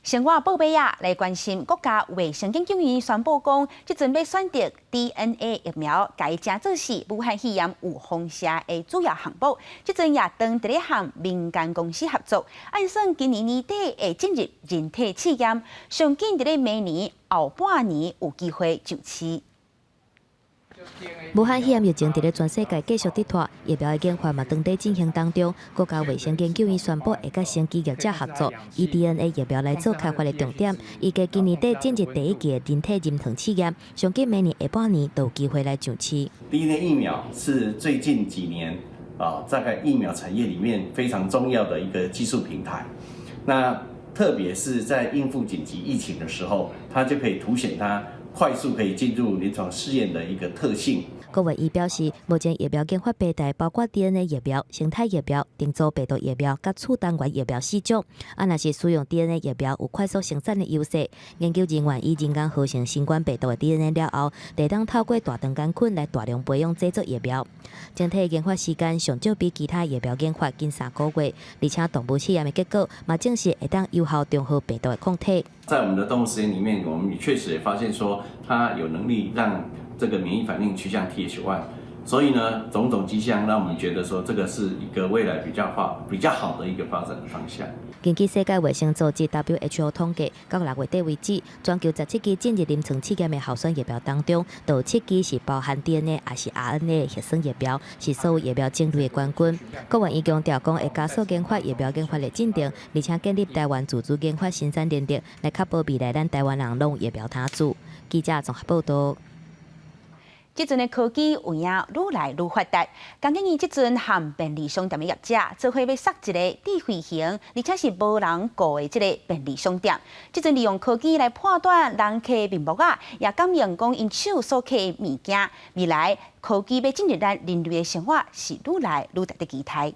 生活報尾仔，來關心國家衛生研究院宣布講，這陣欲選擇 DNA 疫苗，共伊成做是武漢肺炎預防射的主要項目。這陣也正佇咧和民間公司合作，按算今年年底會進入人體試驗，上緊佇咧明年後半年有機會上市。武漢肺炎疫情佇咧全世界繼續佇拖，疫苗的研發嘛當佇進行當中。國家衛生研究院宣布會佮生技業者合作，以 DNA 疫苗來做開發的重點。預計今年底進入第一期的人體臨床試驗，上緊明年下半年就有機會來上市。 DNA 疫苗是最近幾年啊，在疫苗產業裡面非常重要的一個技術平台。那特別是在應付緊急疫情的時候，它就可以凸顯它快速可以進入臨床試驗的一個特性。郭文伊表示，目前疫苗研發平台包括 DNA 疫苗、胜肽疫苗、重組病毒疫苗、佮次單元疫苗四種。啊，若是使用 DNA 疫苗，有快速生產的優勢。研究人員以人工合成新冠病毒的 DNA 了後，會當透過大腸桿菌來大量培養製作疫苗。整體研發時間上少比其他疫苗研發緊3個月，而且動物試驗的結果嘛證實會當有效中和病毒的抗體。在我們的動物實驗裡面，我們也確實也發現說，它有能力讓這個免疫反應趨向 Th1。所以呢，種種跡象讓我們覺得說，這個是一個未來比較好的一個發展的方向。根據世界衛生組織 WHO 統計，到6月底為止，全球17支進入臨床試驗的候選疫苗當中，就有7支是包含 DNA 抑是 RNA 的核酸疫苗，是所有疫苗種類的冠軍。閣外伊強調講，會加速研發疫苗研發的進程，而且建立台灣自主研發生產能力，來確保未來咱台灣人攏有疫苗通注。記者綜合報道。這陣的科技有影愈來愈發達，江建義這陣和便利商店的業者做伙欲設一个智慧型，而且是無人顧的這个便利商店。這陣利用科技來判斷人客面目仔，也感應講𪜶手所提的物件。未來科技欲進入咱人類的生活，是愈來愈值得期待。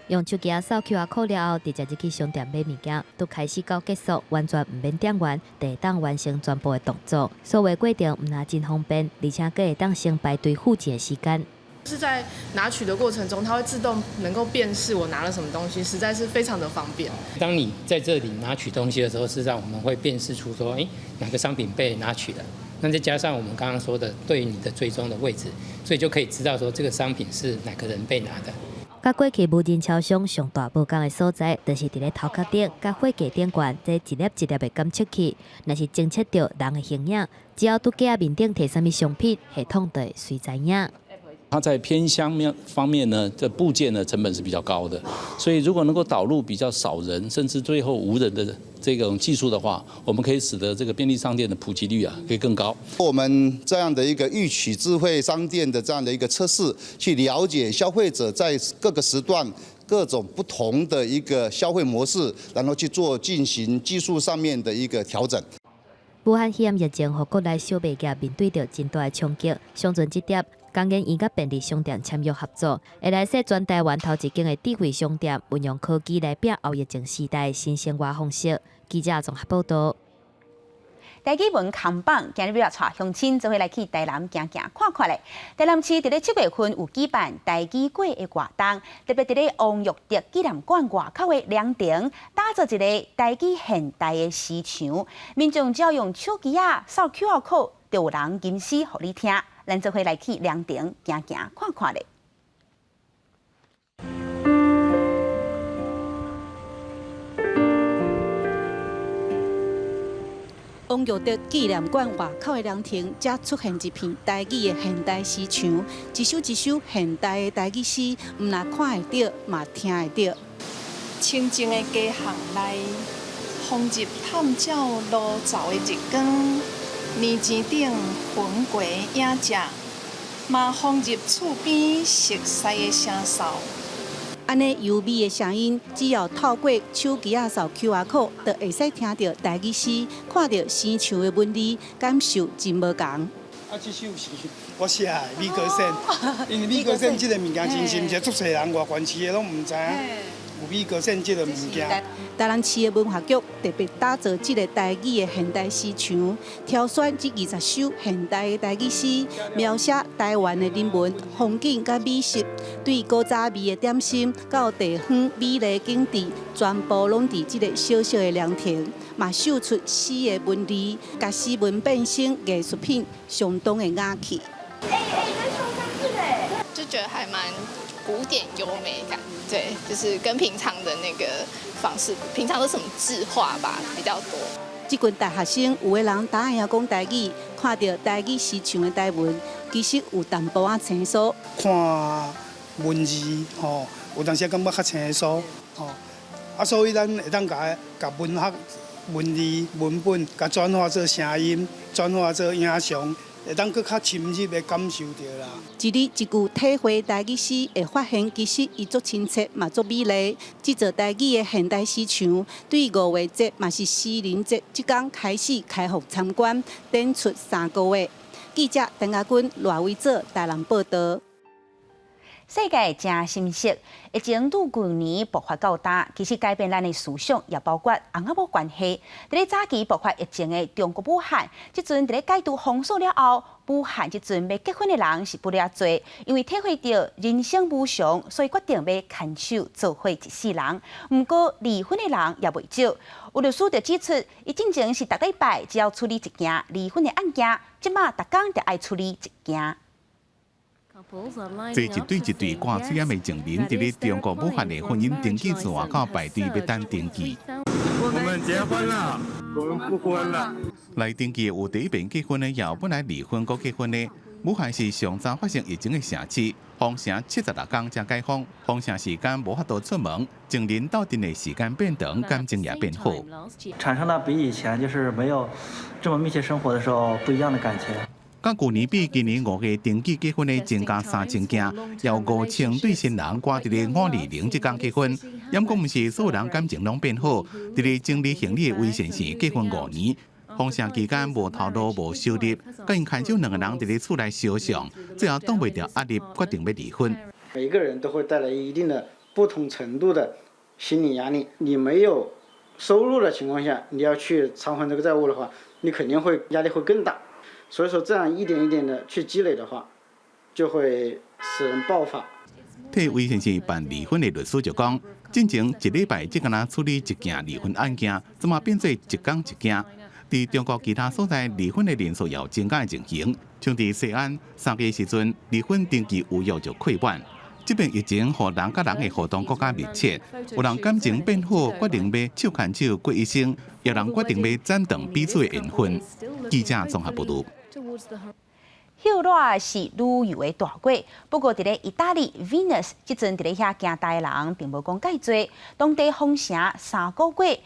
用手機仔掃 QR code 了後，直接入去商店買物件，從開始到結束，完全毋免店員，就會當完成全部的動作。所有過程毋但真方便，而且閣會當省排隊付錢的時間。是在拿取的過程中，它會自動能夠辨識我拿了什麼東西，實在是非常的方便。當你在這裡拿取東西的時候，事實上我們會辨識出說，哪個商品被拿取了。那再加上我們剛剛說的對你的追蹤的位置，所以就可以知道說這個商品是哪個人被拿的。佮過去無人超商上大無仝的所在，就是佇咧頭殼頂佮貨架頂懸這一粒一粒的感測器，若是偵測著人的形影，只要佇架仔面頂提啥物商品，系統就會隨知影。它在偏鄉面方面呢，這部件的成本是比較高的，所以如果能夠導入比較少人，甚至最後無人的這種技術的話，我們可以使得這個便利商店的普及率啊，可以更高。我們這樣的一個預取智慧商店的這樣的一個測試，去了解消費者在各個時段各種不同的一個消費模式，然後去做進行技術上面的一個調整。武漢肺炎疫情，予國內小賣業面對著真大的衝擊，上陣這碟。工研院佮便利商店簽約合作，會來設全台灣頭一間的智慧商店，運用科技來拼後疫情時代的新生活方式。記者綜合報道。台語文扛棒，今日欲來帶鄉親做伙來去台南行行看看咧。台南市佇咧7月份有舉辦台語粿的活動，特別佇咧王育德紀念館外口的涼亭，打造一个台語現代的詩牆，民眾只要用手機仔掃 QR code，就有人吟詩予你聽。咱做伙來去涼亭行行看看咧。王育德紀念館外口的涼亭，才出現一片台語的現代詩牆，一首一首現代的台語詩，毋但看會著，嘛聽會著。清靜的街巷內，放入探照爐灶的日光，年錢頂雲過影折，嘛放入厝邊熟似的聲嗽。按呢優美的聲音，只要透過手機仔掃 QR code，就會使聽著台語詩，看著詩牆的文字，感受真無仝。啊，這首是我寫的《米糕鉎》，因為米糕鉎這个物件真是毋是足濟人外縣市的攏毋知影有米糕鉎這个物件。台南市的文化局特別打造這个台語的現代詩牆，挑選這20首現代的台語詩，描寫台灣的人文風景佮美食，對古早味的點心到地方美麗景致，全部攏佇這个小小的涼亭，嘛秀出詩的文字，共詩文變成藝術品，相當的雅趣。就覺得還蠻古典優美感，對，就是跟平常的那個方式，平常都什麼字畫吧比較多。這群大學生有的人膽會曉講台語，看著台語詩牆的台文，其實有淡薄仔生疏。看文字吼，有當時感覺較生疏吼，啊，所以咱會當共共文學、文字、文本，共轉化做聲音，轉化做影像。會當閣較深入的感受著啦。一字一句體會台語詩，會發現其實伊足親切，嘛足美麗。這座台語的現代詩牆，對五月節嘛是詩人節，這工開始開放參觀，展出3個月。記者陳亞君、賴維祖台南報導。世界誠心息，疫情對舊年爆發到今，其實改變咱的思想，也包括翁仔某關係。佇咧早期爆發疫情的中國武漢，這陣佇咧解除封鎖了後，武漢這陣欲結婚的人是不了濟，因為體會著人生無常，所以決定欲牽手做伙一世人。毋過離婚的人也袂少，有律師就指出，伊進前是逐禮拜只要處理一件離婚的案件，這馬逐工就愛處理一件。這一對一對掛喙罨的情人，佇咧中國武漢的婚姻登記處外口排隊欲等登記。我們結婚了，我們復婚了。來登記有第一遍結婚的，也有本來離婚閣結婚的。武漢是上早發生疫情的城市，封城76工才解封，封城時間無法度出門，情人鬥陣的時間變長，感情也變好。產生了比以前就是沒有這麼密切生活的時候不一樣的感情。佮舊年比，今年5月登記結婚的增加3000件，有5000對新人趕佇咧5/20這工結婚。毋過毋是所有人感情攏變好，佇咧整理行李的魏先生結婚5年，封城期間無頭路無收入，佮𪜶牽手兩個人佇咧厝內相送，最後擋袂牢壓力，決定欲離婚。每個人都會帶來一定的不同程度的心理壓力。你沒有收入的情況下，你要去償還這個債務的話，你肯定會壓力會更大。所以說，這樣一點一點的去積累的話，就會使人爆發。替魏先生辦離婚的律師就講，進前一禮拜只干焦處理一件離婚案件，這馬變做一工一件？佇中國其他所在離婚的人數有增加的情形，像佇西安3月時陣，離婚登記預約就客滿。這擺疫情予人佮人的互動閣較密切，有人感情變好，決定欲手牽手過一生；有人決定欲斬斷彼此的緣分。記者綜合報導。歇熱是旅遊的大國，不過佇咧意大利 Venice，這陣佇咧遐行街的人並無講蓋濟，當地封城3個月，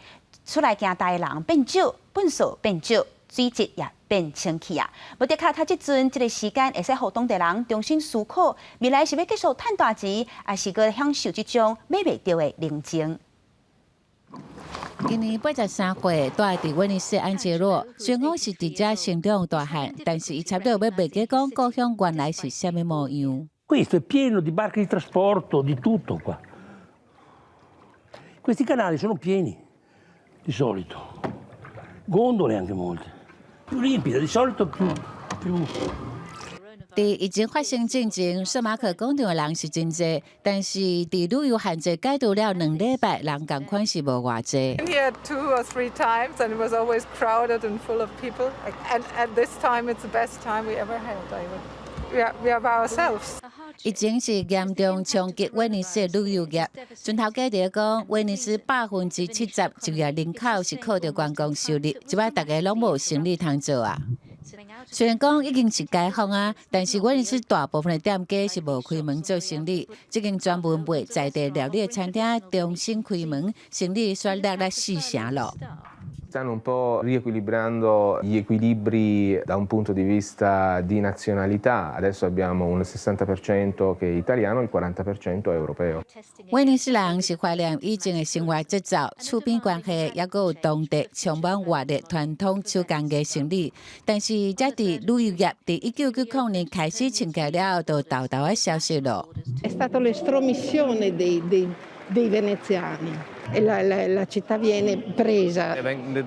出來行街的人變少，糞埽變少，水質也變清氣啊！無的確，𪜶這陣這个時間會使予當地人重新思考，未來是欲繼續趁大錢，抑是閣享受這種買袂著的寧靜。今年83歲，住佇威尼斯安傑洛，雖然講是佇遮成長大漢，但是伊差不多欲袂記講故鄉原來是啥物模樣。 Questo è pieno di barche di trasporto, di tutto qua. Questi canali sono pieni, di solito. Gondole anche molte. Più limpida, di solito più, più 佇疫情發生進前，聖馬可廣場的人是真濟，但是佇旅遊限制解除了2禮拜，人仝款是無偌濟。 Been here two or three times and it was always crowded and full of people. And at this time, it's the best time we ever had. We are by ourselves. 疫情是嚴重衝擊威尼斯的旅遊業。船頭家佇講，威尼斯70%就業人口是靠著觀光收入，這擺逐家攏無生意通做啊。雖然講已經是解封啊，但是威尼斯大部分的店家是無開門做生意。這間專門賣在地料理的餐廳重新開門，生意煞落來四成咯。 Stanno un po' riequilibrando gli equilibri da un punto di vista di nazionalità. Adesso abbiamo un 60% che è italiano, il 40% è europeo. 威尼斯人是懷念以前的生活節奏、厝邊關係，抑閣有當地充滿活力傳統手工藝生意。但是，這佇旅遊業佇1990年開始衝起了後，就沓沓仔消失咯。 È stata l'estromissione dei veneziani e la città viene presa.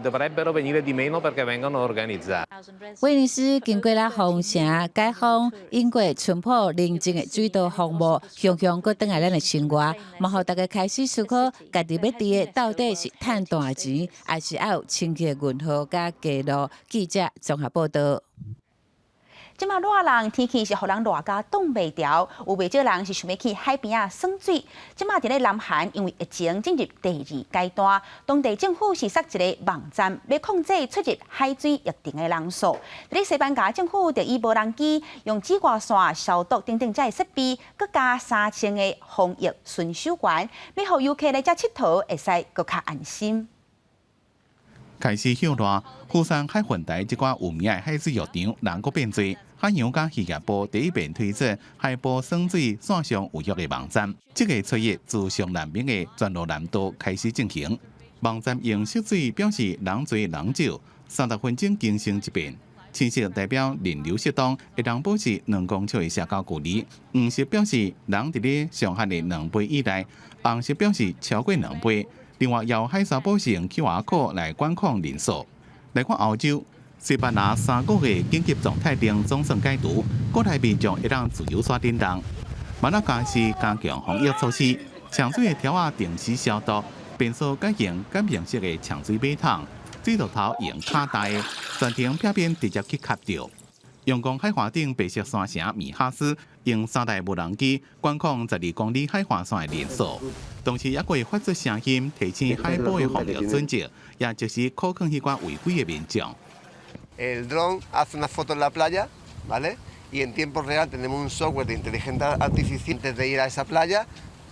Dovrebbero venire di meno perché vengono organizzati. 威尼斯經過了封城、解封，經過淳樸寧靜的水道風貌，雄雄閣轉來咱的生活，嘛予大家開始思考，家己欲佇的到底是趁大錢，抑是愛有清氣的運河佮街路？記者綜合報導。這馬熱人天氣是予人熱甲擋袂牢，有袂少人是想欲去海邊仔耍水。這馬佇咧南韓，因為疫情進入第二階段，當地政府是設一个網站，欲控制出入海水浴場的人數。佇咧西班牙政府就以無人機用紫外線消毒等等這个設備，閣加3000个防疫巡守員，欲予遊客來遮𨑨迌會使閣較安心。開始歇熱，釜山海雲台這寡有名的海水浴場人閣變濟。海洋佮漁業部第一遍推出海埔耍水線上預約的網站，這个初一自上南邊的全羅南道開始進行。網站用色水表示人濟人少，30分鐘更新一遍。青色代表人流適當，會當保持2公尺的社交距離；黃色表示人佇咧上限的2倍以內，紅色表示超過2倍。另外，由海沙堡用 QR code 來管控人數。來看歐洲，西班牙3個月緊急狀態令總算解除，國內民眾會當自由徙振動。馬拉加是加強防疫措施，沖水的條仔定時消毒，便所改用感應式的沖水馬桶，水龍頭用卡帶，全程避免直接去吸著。陽光海岸頂白色山城米哈斯用三台無人機管控12公里海岸線的人數，同時也會發出聲音提醒海保的防疫準則，也即時考勸彼寡違規的民眾。 El dron hace una foto en la playa, ¿vale? Y en tiempo real tenemos un software de inteligencia artificial. Antes de ir a esa playa,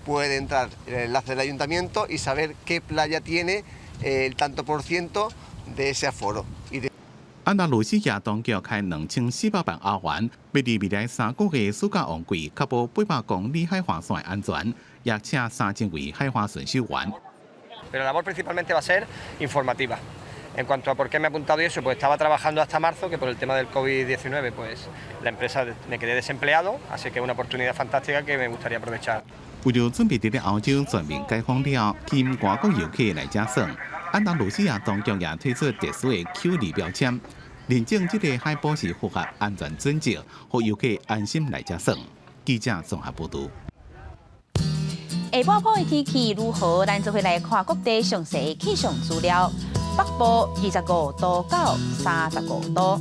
puede entrar el enlace del ayuntamiento y saber qué playa tiene el tanto por ciento de ese aforo. Y de 安達盧西亞當局開2400萬歐元，欲佇未來3個月暑假旺季確保800公里海岸線的安全，也請3000位海岸巡守員。 Pero la labor principalmente va a ser informativa. En cuanto a por qué me he apuntado y eso, pues estaba trabajando hasta marzo, que por el tema del COVID-19, pues la empresa me quedé desempleado, así que es una oportunidad fantástica que me gustaría aprovechar. 為著準備佇咧歐洲全面解封了，吸引外國遊客來遮耍，安達盧西亞當局也推出特殊的 QR 標籤，認證這个海埔是符合安全準則，予遊客安心來遮耍。記者綜合報導。下晡晡的天氣如何？咱做伙來看各地詳細氣象資料。北部25度到35度，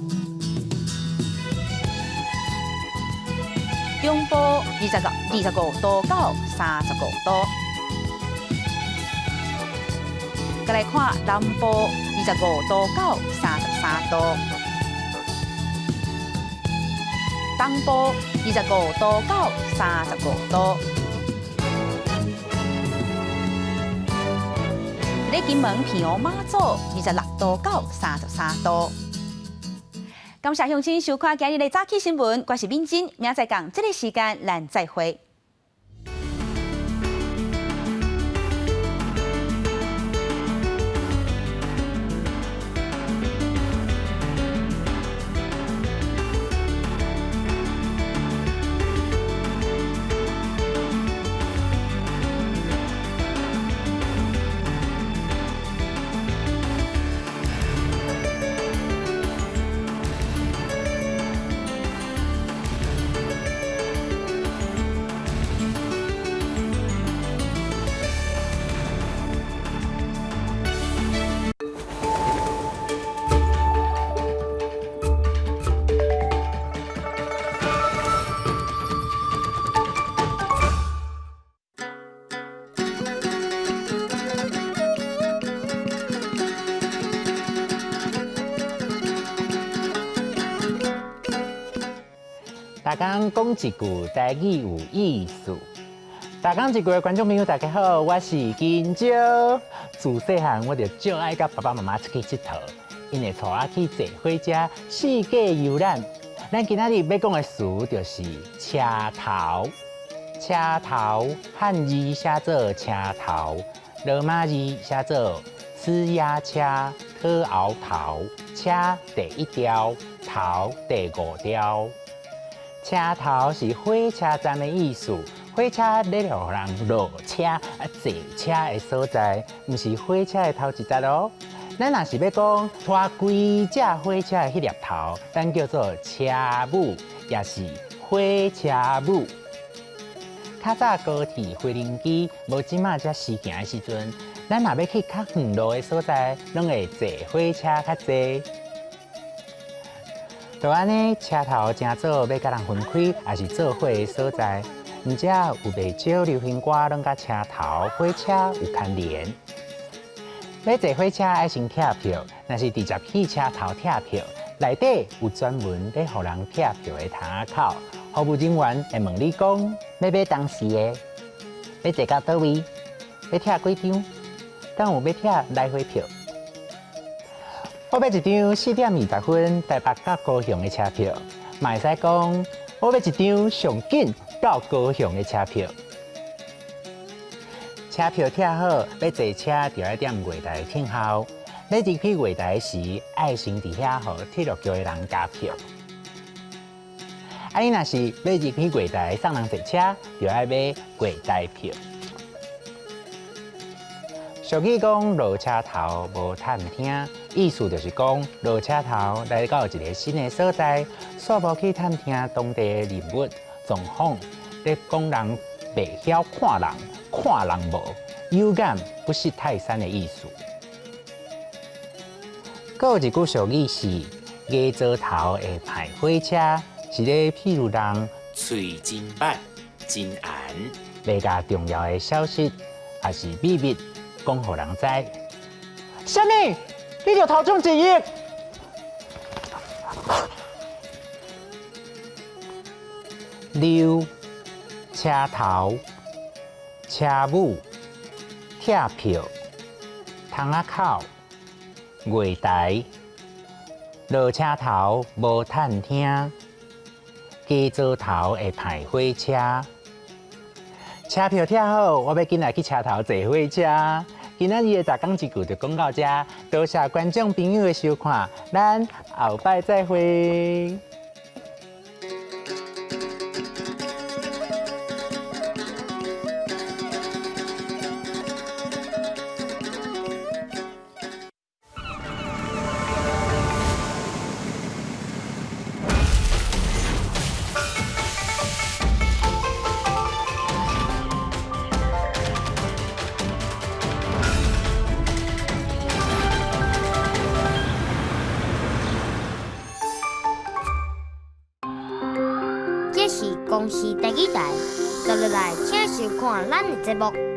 中部25度到35度。再來看南部25度到33度，東部25度到35度。咧金門、平湖、馬祖26度到33度。感謝鄉親收看今日的早起新聞，我是敏珍，明仔載仝這个時間，咱再會。逐工講一句台語有意思。逐工一句的觀眾朋友，大家好，我是金蕉。自細漢我就足愛佮爸爸媽媽出去𨑨迌，𪜶會帶我去坐火車四界遊覽。咱今仔日欲講的詞就是車頭。車頭漢字寫做車頭，羅馬字寫做呲牙車特熬頭。車第一條，頭第五條。車頭是火車站的意思，火車咧予人落車啊坐車的所在，毋是火車的頭一節哦。咱若是欲講拖規隻火車的彼粒頭，咱叫做車母，也是火車母。較早高鐵飛輪機無這馬遮時行的時陣，咱若欲去較遠路的所在，攏會坐火車較濟。就按呢，車頭誠做欲佮人分開，抑是做伙的所在。毋遮有袂少流行歌，攏佮車頭、火車有牽連。欲坐火車愛先拆票，若是直接去車頭拆票，內底有專門咧予人拆票的窗仔口，服務人員會問你講，欲買當時的，欲坐到佗位，欲拆幾張，敢有欲拆來回票？我欲一張4點20分台北到高雄的車票，嘛會使講我欲一張上緊到高雄的車票。車票拆好，欲坐車就愛踮月台等候。欲入去月台時，愛先佇遐予鐵路局的人加票。啊，你若是欲入去月台送人坐車，就愛買月台票。俗語講落車頭無探聽，意思就是講落車頭來到一个新的所在，煞無去探聽當地的人物狀況，咧講人袂曉看人，看人無有眼不識泰山的意思。閣有一句俗語是牙槽頭會歹火車，是咧譬如人喙真捌真絚，袂共重要的消息抑是秘密講予人知。啥物？你著頭獎一億？溜車頭、車母、拆票、窗仔口、月台、落車頭無探聽，雞槽頭會歹火車。車票拆好，我欲緊來去車頭坐火車。今仔日的十講一句就講到遮，多謝觀眾朋友的收看，咱後擺再會。這是公視第二台，接落來請收看咱的節目。